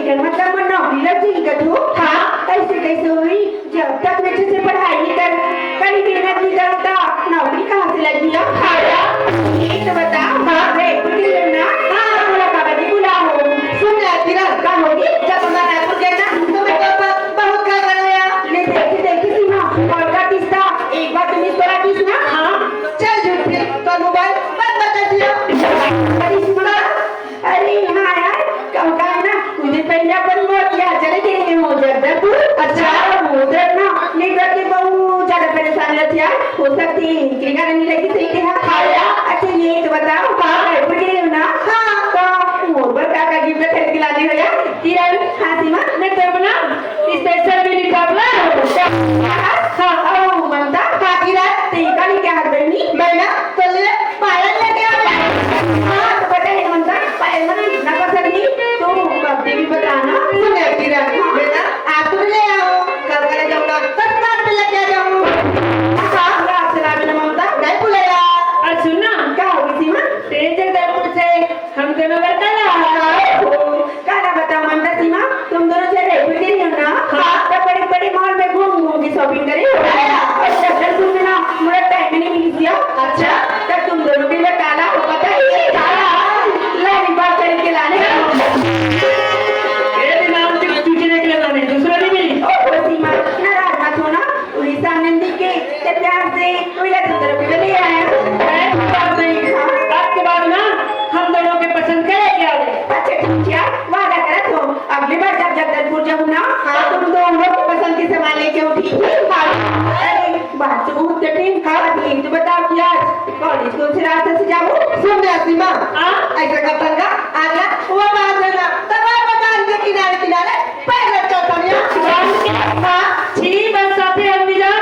एकर मतलब मोर नौकरी लग जाही कथू? हाँ। ऐसे कैसे होही? जब तक मैं अच्छे से पढ़ाई नहीं कर, कहीं मेहनत नहीं करूँ तो नौकरी कहाँ से लगी? हाँ यार। ये तो बता। हाँ। रायपुर के लिए ना? हाँ। थोड़ा बाबा जी बुला हो। सुन ना किरण, का होगी? जब मैं रायपुर गया ना तो मैं पापा बहुत का करो यार। ले देखी देखी सीमा, और का किस्ता, एक बार तुम इस तरह किस ना? हाँ। चल झूठी, तो मोबाइल बंद कर दिया। अरे सीमा, अरे हाँ यार, कहूँ का है ना, कुछ दिन पहले अपन वो किया चले गए हैं वो जगदलपुर। अच्छा। वो उधर ना नेटवर्क की बहुत ज्यादा परेशानी रहती है यार, हो सकती है इनके कारण नहीं लगी सही है। हाँ यार। अच्छा ये तो बताओ, हाँ। रायपुर गए हो ना? हाँ। तो मोर बर का का गिफ्ट खरीद के लाने हो यार? किरण। हाँ सीमा। मैं तो अपना स्पेशल मिनी टॉपलर। हाँ। हाँ, ओ ममता। हाँ किरण। ते का लेके आ गई? मैं ना तो ले पायल लेके आ गई। हाँ, तो पता है ममता, पायल मन इतना पसंद नहीं, तो कभी भी बताना। सुन यार किरण, बेटा, आप तो ले आओ, कल करे जाऊंगा, ससुराल में लेके आ जाऊंगा। हाँ, रात से रात में ममता। नहीं बोला यार। और सुन ना। क्या होगी सीमा? तेरे जगदलपुर से हम दोनों का काला। काला बताओ ममता सीमा, तुम दोनों से रायपुर गई हो ना? हाँ। तो बड़े बड़े मॉल में घूम घूम के शॉपिंग करे हो। हाँ। और जगदलपुर में ना, मुझे टाइम नहीं मिल गया। अच्छा। तो तुम दोनों के लिए काला हो, पता है? काला। लॉलीपॉप खरीद के लाने का। ये भी नाम के चूचने के लिए लाने, दूसरा नहीं मिली। ओ, ओ सीमा, नाराज मत होना। उड़ीसा नंदी के, ते प्यार से उड़ीसा तुम दोनों के लिए ले आया। ऐसी बात नहीं। हाँ। आज के बाद ना हम दोनों के पसंद करे क्या? अच्छा ठीक है, वादा करा तुम। अगली बार जब जगदलपुर जाऊँ ना, हाँ। तुम दोनों के पसंद के सामान लेके आऊँ, ठीक है? हाँ। अरे, बात तो बहुत कठिन। हाँ। अभी तो बताओ कि आज कॉलेज कौन से रास्ते से जाऊँ? सुन ना सीमा, हाँ? ऐसा कर तंगा, आजा, वो बात है ना, तब आप मकान के किनारे किनारे पैर रख कर तनिया। बांध के? हाँ। छी, बस साथे हम भी जाओ।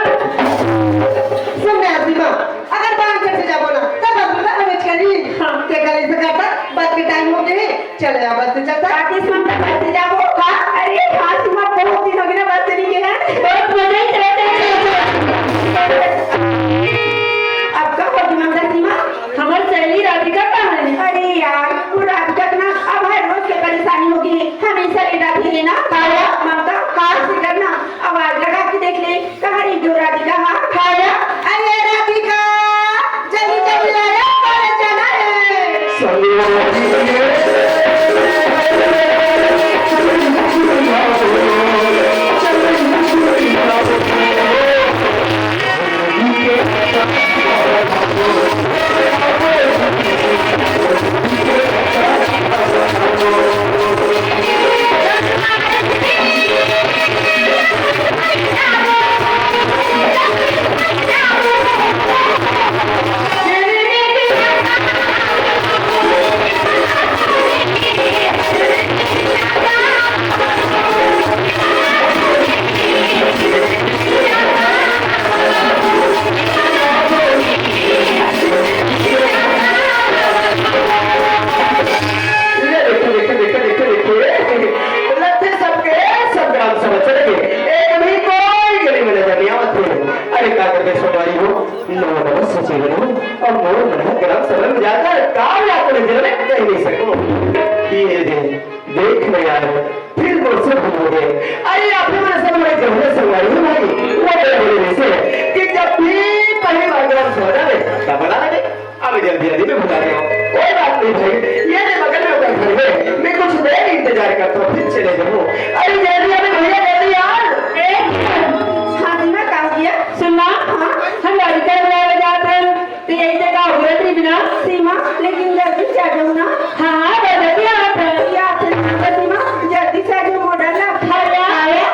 सुन ना सीमा, अगर बांध से जाबो ना, तब हम ना हमें करी। हाँ। ते कल इसे करता, बस के टाइम हो गए, चले आ बस से चलता। राकेश, हम तो बस से जाबो। हाँ। अरे, हाँ, सीमा, बहुत दिन हो गए ना बस से नहीं गए हैं। बहुत मजा ही चलता है। अब का हो दिमाग का सीमा? हमारी सहेली राधिका कहाँ है? अरे यार, वो राधिका तो ना अब हर रोज के परेशानी होगी, हमेशा लेट आती है ना। हाँ। ममता, हाँ। फिक्र ना, आवाज लगा के देख ले, कहाँ रही जो राधिका? हाँ। हाँ। अरे राधिका, जल्दी जल्दी आ रे, कॉलेज जाना है। ये देखो, देखो, देखो, देखो, देखो, ये लत्थे सबके सब ग्राम सभा चले गए। एक भी कोई गली में नजर नहीं आवत थे। अरे का करबे संगवारी हो, नवा नवा सचिव बने हो, अब मोर मन ह ग्राम सभा में जाकर का या अपने दिल में कह नहीं सको। ये दे, देख न यार, फिर मोर से भूल हो गए। अरे आप ही मन से मोर जब से संगवारी हो भाई, वो बड़े बड़े में से कि जब भी पहली बार ग्राम सभा जावे, तब बना लगे। अब जल्दी जल्दी में भुला गया हूँ। कोई बात नहीं भाई, ये ले बगल में उधर घर है, मैं कुछ देर इंतजार करता हूँ, फिर चले जाऊँ। अरे जल्दी अबे भैया, जल्दी यार। ए, हाँ जी, मैं काम किया। सुनना, हाँ? हम गाड़ी का बुलावे जात हन, तो यही जगह उगरत रही बिना। सीमा, लेकिन जल्दी से आ जाओ ना। हाँ, हाँ, बस अभी आ रहे हैं। या फिर सीमा, जल्दी से आ जाओ, मोटर ना। हाँ, या।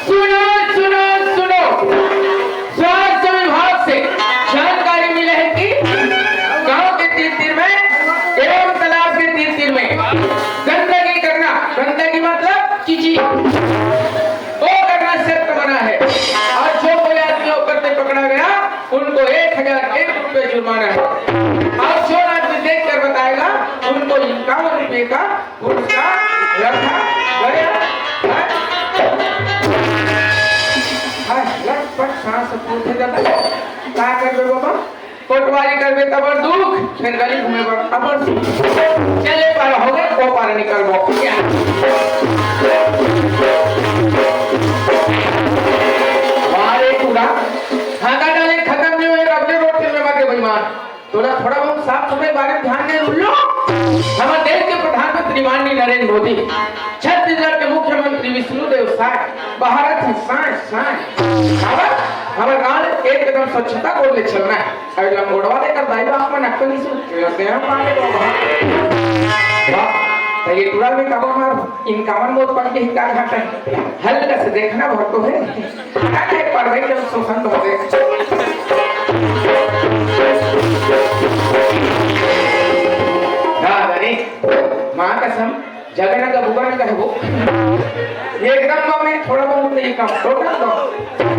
सुनो, सुनो, सुनो। स्वास्थ्य विभाग से जानकारी मिले है कि गांव के तीर तीर में एवं तालाब के तीर तीर में गंदगी करना, गंदगी मतलब चीची, वो करना सख्त मना है। और जो कोई आदमी वो करते पकड़ा गया, उनको एक हजार एक रुपये जुर्माना है। और तो इक्यावन रुपये का पुरस्कार रखा गया है। हाय, लटपट सांस फूटे दादा। का करबे बाबा? कोटवारी करबे तबर दुख, फेर गली घूमे बर अबर सुख। चले पार हो गए, ओ पार निकलबो। वाह रे टूरा, धागा डाले खत्म नहीं हुए, रबड़े रोड के में बाटे बेईमान। तोला थोड़ा बहुत साफ सफाई बारे में ध्यान नहीं रुल्लो। हमारे देश के प्रधानमंत्री माननीय नरेंद्र मोदी, छत्तीसगढ़ के मुख्यमंत्री विष्णुदेव साय, भारत है साय, साय। हमार, हमार गांव एकदम स्वच्छता को ले चलना है। अरे लंगोटवा लेकर दाई बाप मन अक्कल नहीं सुनते हैं, पाले बाबा। वाह, तो ये टूरा में कब हमार इनकावन मौत पड़ के ही का घाटा है? हल्का से देखना बहुत तो है। अरे, पढ़े के शोषण तो होते। ना, अरे, माँ कसम, जगह ना का बुआ ना कहे वो। ये एकदम कम है, थोड़ा बहुत नहीं कम, टोटल कम।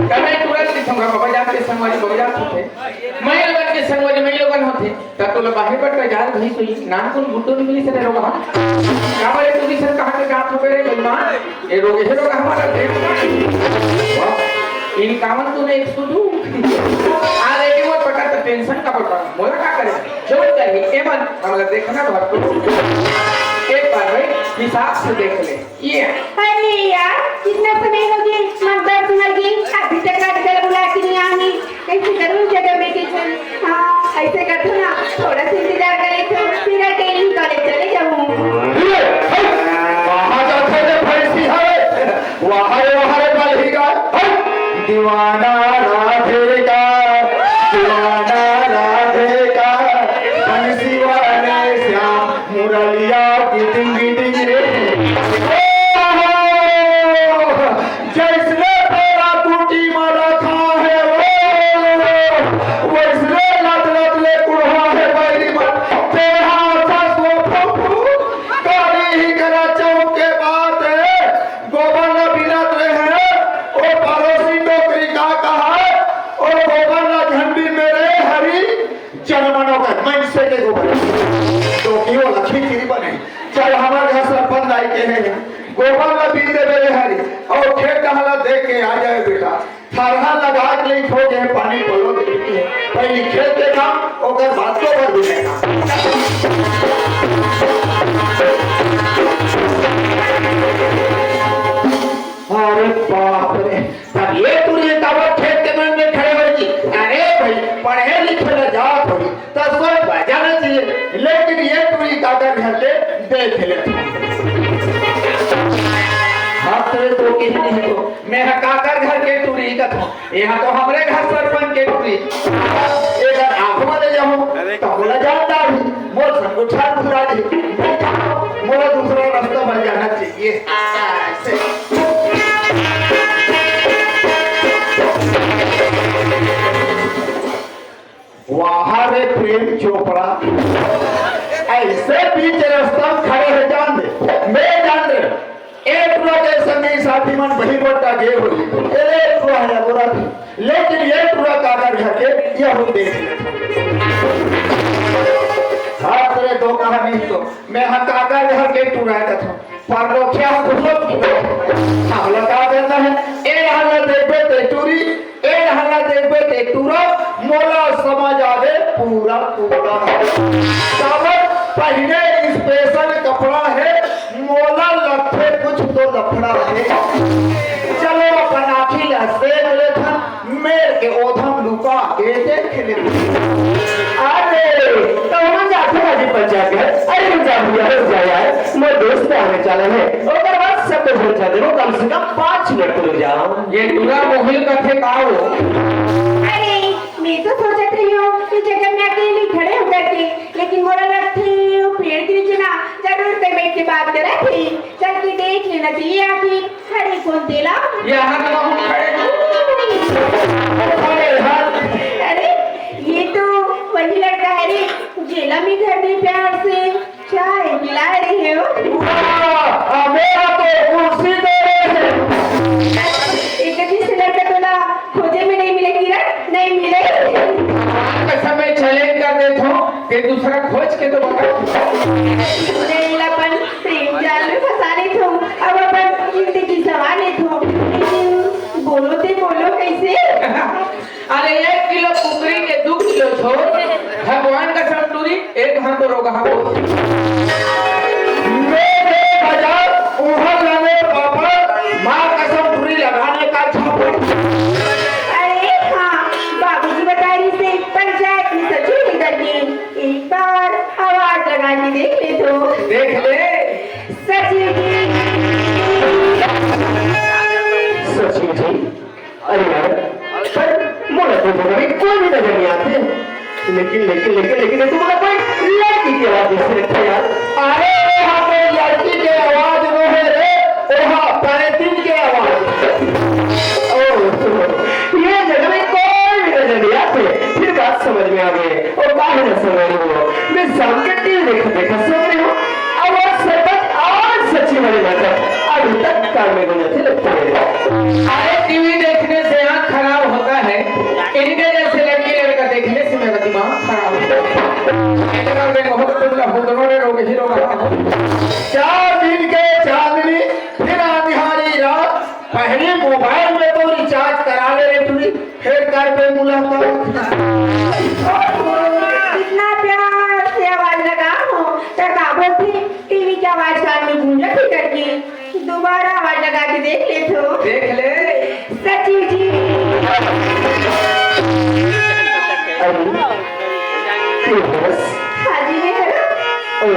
कल मैं तुरंत दिखूंगा, बाबा जाके संगवारी, बाबा जात होते। मैं लोगन के संगवारी, मैं लोगन होते। तब तो बाहर पर का जाल भई सोई, नाम कौन गुड्डू नहीं मिली सने रोगा, हाँ? क्या बोले, तू भी सर कहाँ के जात हो रे बेईमान? ये रोगे से रोगा हमारा देख। वाह, इनकावन तूने एक सुधू। आ रे, वो पकड़ तो टेंशन का पकड़, मोला का करे? जो करी, एमन, हमला देखना भर तो। एक बार भाई, हिसाब से देख ले। ये। अरे यार, कितना समय हो गया, मैं दस मर गई, अभी तक रात घर बुला के नहीं आई। कैसे करूँ जगह में के चल? हाँ, ऐसे कर दो ना, थोड़ा सा इंतजार करे तो फिर डेली कॉलेज चले जाऊँ। कहाँ जाते रे भैंसी है? वहाँ रे, वहाँ रे, बल्ही का। दीवाना राधे का, दीवाना राधे का, बंसी वाले श्याम। मुरलिया गिटिंग गिटिंग रे। ओहो! जैसने तोरा कुटी में रखा है वो, वैसने लत लत ले कुढ़वा है बैरी में। तेरा अच्छा सो फू फू, काली ही करा चौक के बात है। गोबर न बिनत रहे हैं, ओ पड़ोसी डोकरी का कहा, ओ गोबर न झंडी मेरे हरी, जनमनो का मनसे के गोबर। तो क्यों लखी चिरी बने? चल हमारे घर सरपंच आई के हैं, गोबर ला बीन दे मेरे हरी, और खेत डहला देख के आ जाए बेटा। थरहा लगा के ले खो गए पानी पलो दे के। पहली खेत के काम, ओकर बाद तो भर भी नहीं काम। अरे बाप रे, तब ये टूरी काबर खेत के मन में खड़े होगी? अरे भाई, पढ़े लिखे ला जात होगी, तब सोच भाई जाना चाहिए, लेकिन ये टूरी काकर घर के देख ले। हाथ रे तो के नहीं तो, मैं हा काकर घर के टूरी का था, यहाँ तो हमरे घर सरपंच के टूरी। एक आंख में ले जाऊँ, तो बोला जाता भी, मोर संग उठा घुरा दे, मोला दूसरा रास्ता बन जाना चाहिए। ऐसे। वाह रे प्रेम चोपड़ा, ऐसे बीच रास्ता में खड़े है, जान दे, मैं जान दे। एक टूरा के संगी साथी मन बही बट्टा गे होई, ए एक टूरा है बुरा थी, लेकिन ये टूरा काकर घर के ये हम देख लेते। हाथ रे दो कहानी तो मैं हा काकर घर के टूरा कथों। परलोकिया घुसो। हमला का करना है? ए हल्ला देखबे ते टूरी, ए हल्ला देखबे ते टूरा, मोला समझ आवे पूरा पूरा। काबर पहने स्पेशल कपड़ा है, मोला लगथे कुछ तो लफड़ा है। चलो अपन आँखी ला सेक लेथन, मेर के ओधम लुका के देख ले। अरे, तो हमन जाथे बाजी पंचायत घर। अरे, रुक जा भैया, रुक जा यार, मोर दोस्त के आने चालन है, ओकर बाद सब कुछ हो जाथे, वो कम से कम पाँच मिनट तो रुक जाओ। ये टूरा मोहिल कथे का हो? अरे, मैं तो सोचत रही हूँ कि जगह में अकेली खड़े होकर के, लेकिन मोला लगथे वो पेड़ के नीचे ना जरूर से बैठ के बात करत हे। चल के देख लेना चाहिए आखिर खड़े कौन तेला। यहाँ तो हम खड़े हैं। अरे, ये तो वही लड़का है रे, जेला में घर में प्यार से चाय पिला रहे हो। वाह, मेरा तो कुर्सी दे रहे हैं। एक दिन से लड़का तोला खोजे में नहीं मिले किरण, नहीं मिले। आज का समय चैलेंज कर देथों कि दूसरा खोज के तो बता। मैं एला अपन प्रेम जाल में फंसा लेथों, अब अपन जिंदगी संवार लेथों। लेकिन बोलो ते बोलो कैसे? अरे, एक किलो कुकरी के दू किलो झोर, भगवान का संतुरी, एक हाथ तो रोगहा बोल। मैं दे बजा, उहर लगे पापड़, माँ कसम पूरी लगाने का झापड़। अरे हाँ, बाबूजी बताए रहिसे पंचायत में सचिव ही करके एक बार आवाज लगा के देख ले तो। देख ले। सचिव जी। सचिव जी, अरे यार, पर मोला तो जगह में कोई भी नजर नहीं आते। लेकिन, लेकिन, लेकिन, लेकिन, ये तो मोला कोई लड़की की आवाज जैसे लगती है यार। अरे, यहाँ पे लड़की की आवाज नो है रे, ओहा पैंतीस की आवाज। ओह, ये जगह में कोई भी नजर नहीं आते। फिर बात समझ में आ गई। और काहे ना समझ में हो? मैं शाम के टीवी देखत देखत सो रही हूँ। अब वो सरपंच और सचिव वाले नाटक अभी तक कान में गूंजते लगते हैं। अरे, टीवी देखने से आँख खराब होता है, इनके जैसे लड़की लड़का देखने से मेरा दिमाग खराब होता है। इतना मैं बहुत कुछ का भूतनों ने रोग ही रोग रहा हूँ। चार दिन के चांदनी, फिर अंधियारी रात, पहले मोबाइल में तो रिचार्ज करा ले रे टुरी, फिर कर दे मुलाकात। ओहो, कितना प्यार से आवाज लगा हो, त का बोलथे, टीवी के आवाज कान में गूंजत ही करके दोबारा आवाज लगा के देख ले तो। देख ले। सचिव जी। अरे, तू हंस। हाँ जी, मैं हंस। ओ।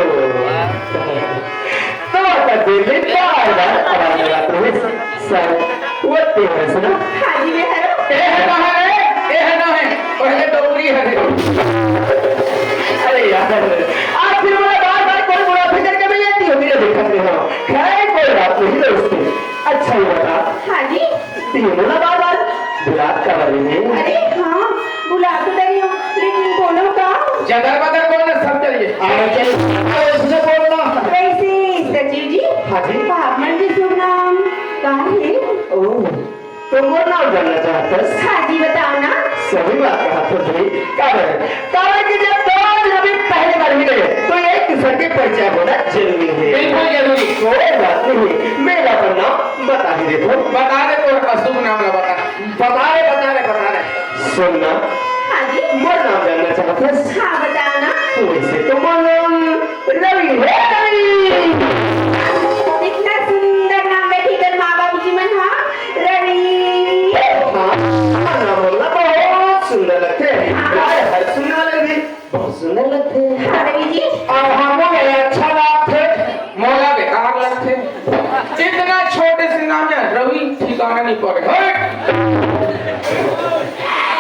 तो का दिल में बार-बार आवाज लगाते हुए सर, वो तेरे से ना। हाँ जी, मैं हरो। ए है ना है, ए है ना है, पहले तो उरी है। अरे यार, आखिर में बार-बार कोई मुलाकात करके मैं ये क्यों नहीं देखते हो? खैर, कोई बात नहीं दोस्ती। अच्छा ही बता। हाँ जी। तीनों ना बार-बार बुलात का बारे में। अरे हाँ, बुला तो रही हूँ, लेकिन बोलो का? जदर बदर बोलना सब चाहिए। अरे चल, अरे उससे बोलना। वैसे सचिव जी, हाँ जी। आप मन के शुभ नाम का है? ओह, तो मोर नाम जानना चाहत हस? हाँ जी, बताओ ना। सही बात कहा तो भाई। काबर? काबर कि जब दो आदमी पहली बार मिले, तो एक दूसरे के परिचय होना जरूरी है। बिल्कुल जरूरी। कोई बात नहीं, मैं अपन नाम बता ही देता हूँ। बता दे, तोर अशुभ नाम ला बता। बता रे, बता रे, बता रे। सुन ना। हाँ जी। मोर नाम जानना चाहत हस? हाँ, बताओ ना। वैसे तो मोर नाम रवि है, रवि। इतना सुंदर नाम बैठी कर माँ बाबू जी मन, हाँ, रवि। हाँ, नाम बोलना बहुत सुंदर लगते हैं। हाँ। यार, हर सुनने वाले भी बहुत सुंदर लगते हैं। हाँ, रवि जी। और हमको ये अच्छा लगते, मोला बेकार लगते। इतना छोटे से नाम है, रवि ठिकाना नहीं पड़े। हट!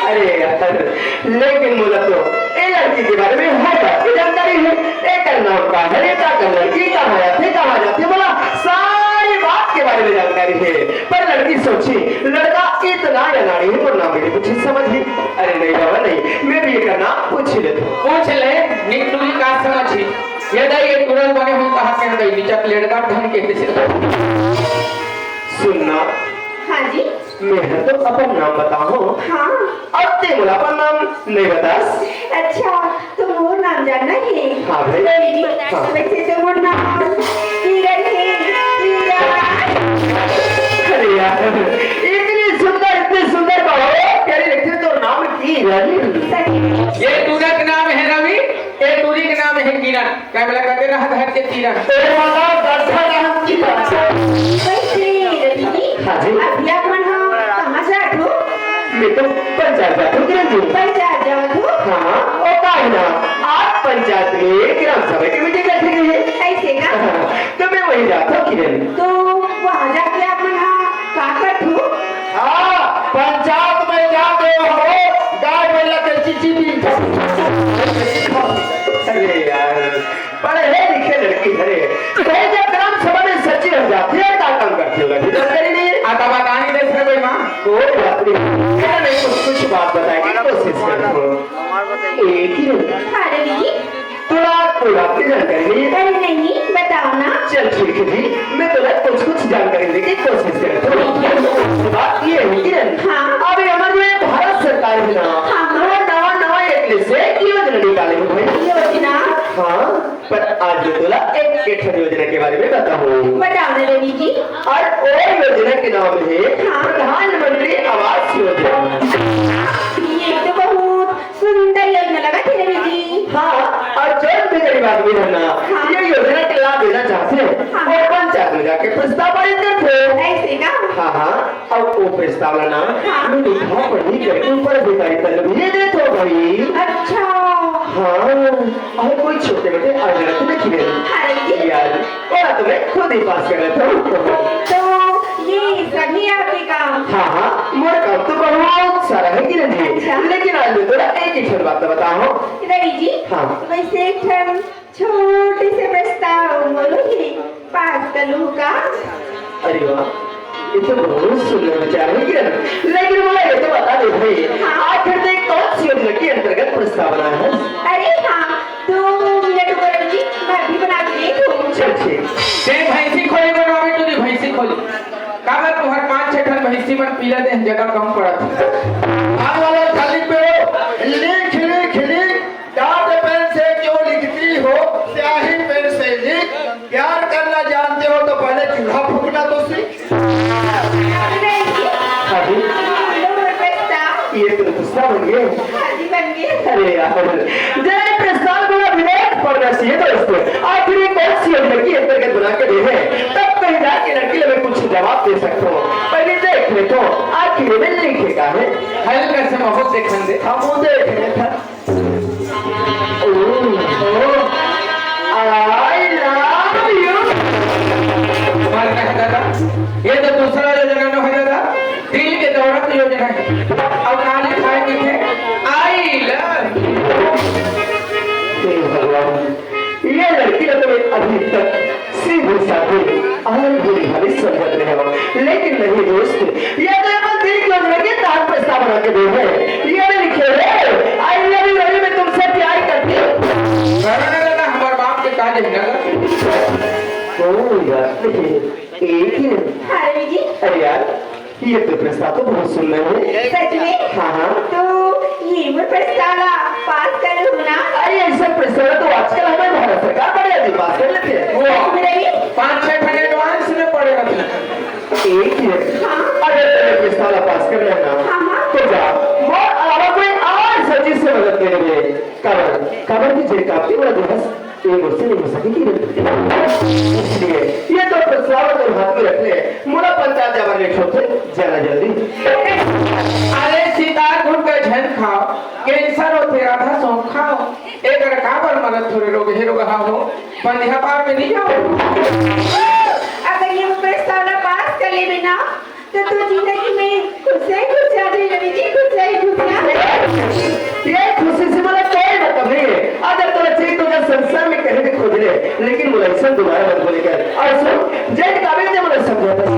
अरे यार, लेकिन मोला तो ए लड़की के बारे में हर बात की जानकारी है। एकर नाम का है, एकर लड़की कहाँ जाते, कहाँ जाते, मोला सारी बात के बारे में जानकारी है। पर लड़की सोची, लड़का इतना अनाड़ी है, मोर नाम भी नहीं पूछी समझ ही। अरे नहीं बाबा नहीं, मैं भी एकर नाम पूछ ही लेता हूँ। पूछ ले, निक टुरी का समझ ही। ये दाई, ये टुरा ल बने हम कहा के दाई, निचक लेड़का ढंग के से। सुन ना। हाँ जी। मैं तो अपन नाम बताहूँ। हाँ। अब ते मोला अपन नाम नहीं बतास। अच्छा, तो मोर नाम जानना है? हाँ भाई। रवि जी, हाँ। वैसे तो मोर नाम किरण है, किरण। अरे यार, इतनी सुंदर, इतनी सुंदर बहू, प्यारी लगती है, तो नाम किरण। सही में। ये टुरा के नाम है रवि, ये टुरी के नाम है किरण। काय बोला, कते रहत हट के तीरा। ए वाला दर्शन रहत की बात। वैसे, रवि जी, हाँ जी। अभी आप मन ह कहाँ जात हो? मैं तो पंचायत जात हूँ, किरण जी। पंचायत जात हो? हाँ, ओ काहे ना, आज पंचायत में ग्राम सभा की मीटिंग रखी गई है। ऐसे का? हाँ, तो मैं वहीं जात हूँ, किरण। तो वहाँ जाके आप मन ह का करत हो? हाँ, पंचायत में जाके हो, गाय बैला के चिची भी। अरे यार, पढ़े लिखे लड़की हरे। कहे जब ग्राम सभा में सचिव हो जाती है, का काम करती होगा? भी जानकारी नहीं है। आ, तब बतानी दे सर कोई माँ। कोई बात नहीं। चलो, मैं कुछ, कुछ बात बताने की कोशिश करता हूँ। एक ही मिनट। हाँ, रवि जी। थोड़ा, थोड़ा भी जानकारी नहीं है। अरे नहीं, बताओ ना। चल ठीक है जी, मैं थोड़ा कुछ, कुछ जानकारी देने की कोशिश करता हूँ। बात ये है कि हाँ। अभी हमारे जो ये भारत सरकार है ना, हाँ। वो नवा, नवा एक से योजना निकाले हो भाई। योजना? हाँ, पर आज मैं तोला एक, एक ठन योजना के बारे में बताहूँ। बताओ ना रवि जी। और वो योजना के नाम है हाँ। प्रधानमंत्री आवास योजना। ये तो बहुत सुंदर योजना लगत हे रवि जी। हाँ, और जौन भी गरीब आदमी हे ना, हाँ। ये योजना के लाभ लेना चाहथे, हाँ। वो पंचायत में जाके प्रस्ताव पारित करथे। ऐसे का? हाँ, हाँ। अब वो प्रस्ताव ला ना, हाँ। मैं लिखा पढ़ी करके ऊपर अधिकारी तक भेज देथों भाई। अच्छा। हाँ, और कोई छोटे मोटे अड़चन तो नहीं है। हाँ जी। यार, ओला तो मैं खुद ही पास कर लेथों। तो ये सभी आपके काम? हाँ, हाँ, मोर काम तो बहुत सारा हे किरण जी। अच्छा। लेकिन आज मैं तोला एक ही ठन बात बताहूँ। रवि जी, हाँ। वैसे एक ठन छोटे से प्रस्ताव मोरो हे, पास कर लूँ का? अरे वाह, ये तो बहुत सुंदर विचार हे किरण। लेकिन मोला ये तो बता दे भाई, हाँ। आखिर तैं कौन सी योजना के अंतर्गत प्रस्ताव बनाए हस? अरे हाँ, दो मिनट रुको रवि जी, मैं अभी बना के देत हूँ। चल ठीक। तैं भैंसी खोली बनवाबे तो नहीं भैंसी खोली। काबर तुँहर पाँच छह ठन भैंसी मन पीला दे जगह कम पड़त हे। भाग वाला खाली पे हो, लिख, लिख, लिख। डार्ट पेन से क्यों लिखती हो, स्याही पेन से लिख। प्यार करना जानते हो तो पहले चूल्हा फूकना तो सीख। अभी ये तो गुस्सा बन गए। अरे यार, जरा प्रस्ताव को विवेक पढ़ना चाहिए दोस्तों। आखिर ये कौन सी योजना के अंतर्गत बना के दे है, तब कहीं जाके लड़की लोग कुछ जवाब दे सकते हो। पहले देख ले तो आखिर में लिखे का है। हल्का से महूँ देखन दे। हम वो देख रहे थे। ओ, ओ, I love you। मर गए दादा, ये तो दूसरा योजना न हो दादा, दिल के दौरा की योजना है। अब नाली खाए में थे, I love you। हे भगवान, ये लड़की ने तो अभी तक सीधी सादी और भोली भाली समझत रहे हो, लेकिन नहीं दोस्त, ये तो अपन दिल की योजना के तहत प्रस्ताव बना के दे है। ये भी लिखे है, "I love you रवि, मैं तुमसे प्यार करती हूँ।" करने देना, हमारे बाप के काज है नगर। कोई बात नहीं, एक ही है। हाँ रवि जी। अरे यार, ये तो प्रस्ताव तो बहुत सुंदर है। सच में? हाँ, हाँ। तो ये मोर प्रस्ताव ला पास कर लूँ ना? अरे, ऐसा प्रस्ताव तो आजकल हमारे भारत सरकार बढ़िया जी पास कर लेते हैं। वो सच में रवि? पाँच छह ठन advance में पड़े रहते हैं। एक ही है। हाँ। अगर तैं प्रस्ताव ला पास कर लेना, हाँ, हाँ। तो जा, मोर अलावा कोई और सचिव से मदद ले ले। काबर, काबर कि जे काम के बड़ा दिवस ये मुझसे नहीं हो सकेगी। इसलिए ये तो प्रस्ताव तोर हाथ में रख ले, मोला पंचायत जाबर लेट होथे, जाना जल्दी। अरे सितार घुटका झन खाओ, कैंसर होथे, आधा सौंफ खाओ, एकर काबर मरत थोरे रोग हे रोग हो, बंधिया पार में नहीं जाओ। अगर ये प्रस्ताव ला पास कर लेबे ना, तो तू जिंदगी में खुश से खुश आ जाए रवि जी, खुश से खुश आ जाए। ये खुशी से मोला कोई मतलब नहीं है। अगर तोला चाहिए तो जा संसार में कहीं भी खोज ले, लेकिन मोला ऐसा दोबारा मत बोले कर। और सुन, जय काबिल ने मोला समझा था,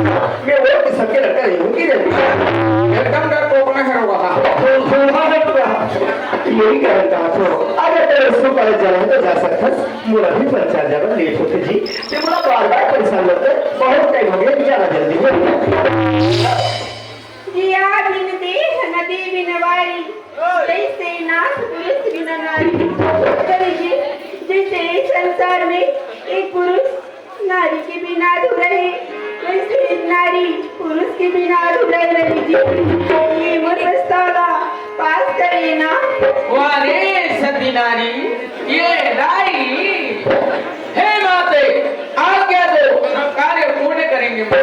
मैं वो किस्म के लड़का नहीं हूँ कि रे। एकदम डरपोक ना है रहा। यही कारण कहा था, अगर तेरे स्कूल कॉलेज जाना है तो जा सकता है, मोला भी पंचायत जाना लेट होते जी। ते मोला बार-बार परेशान करते, बहुत टाइम हो गया, जाना जल्दी हो। जिया बिन देह नदी बिन वारी, जैसे नाथ पुरुष बिन नारी। कवि जी, जैसे इस संसार में एक पुरुष नारी के बिना अधूरा है, वैसे एक नारी पुरुष के बिना अधूरा है। कवि जी, ये मोर प्रस्ताव ला पास कर लेना। वाह रे सती नारी, ये राई, हे माते, आज्ञा दो, हम कार्य पूर्ण करेंगे माँ।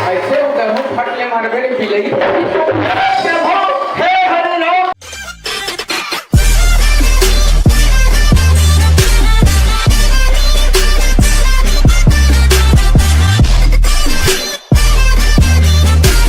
ऐसे होता हूँ, फट ले मार मेरे बिलई।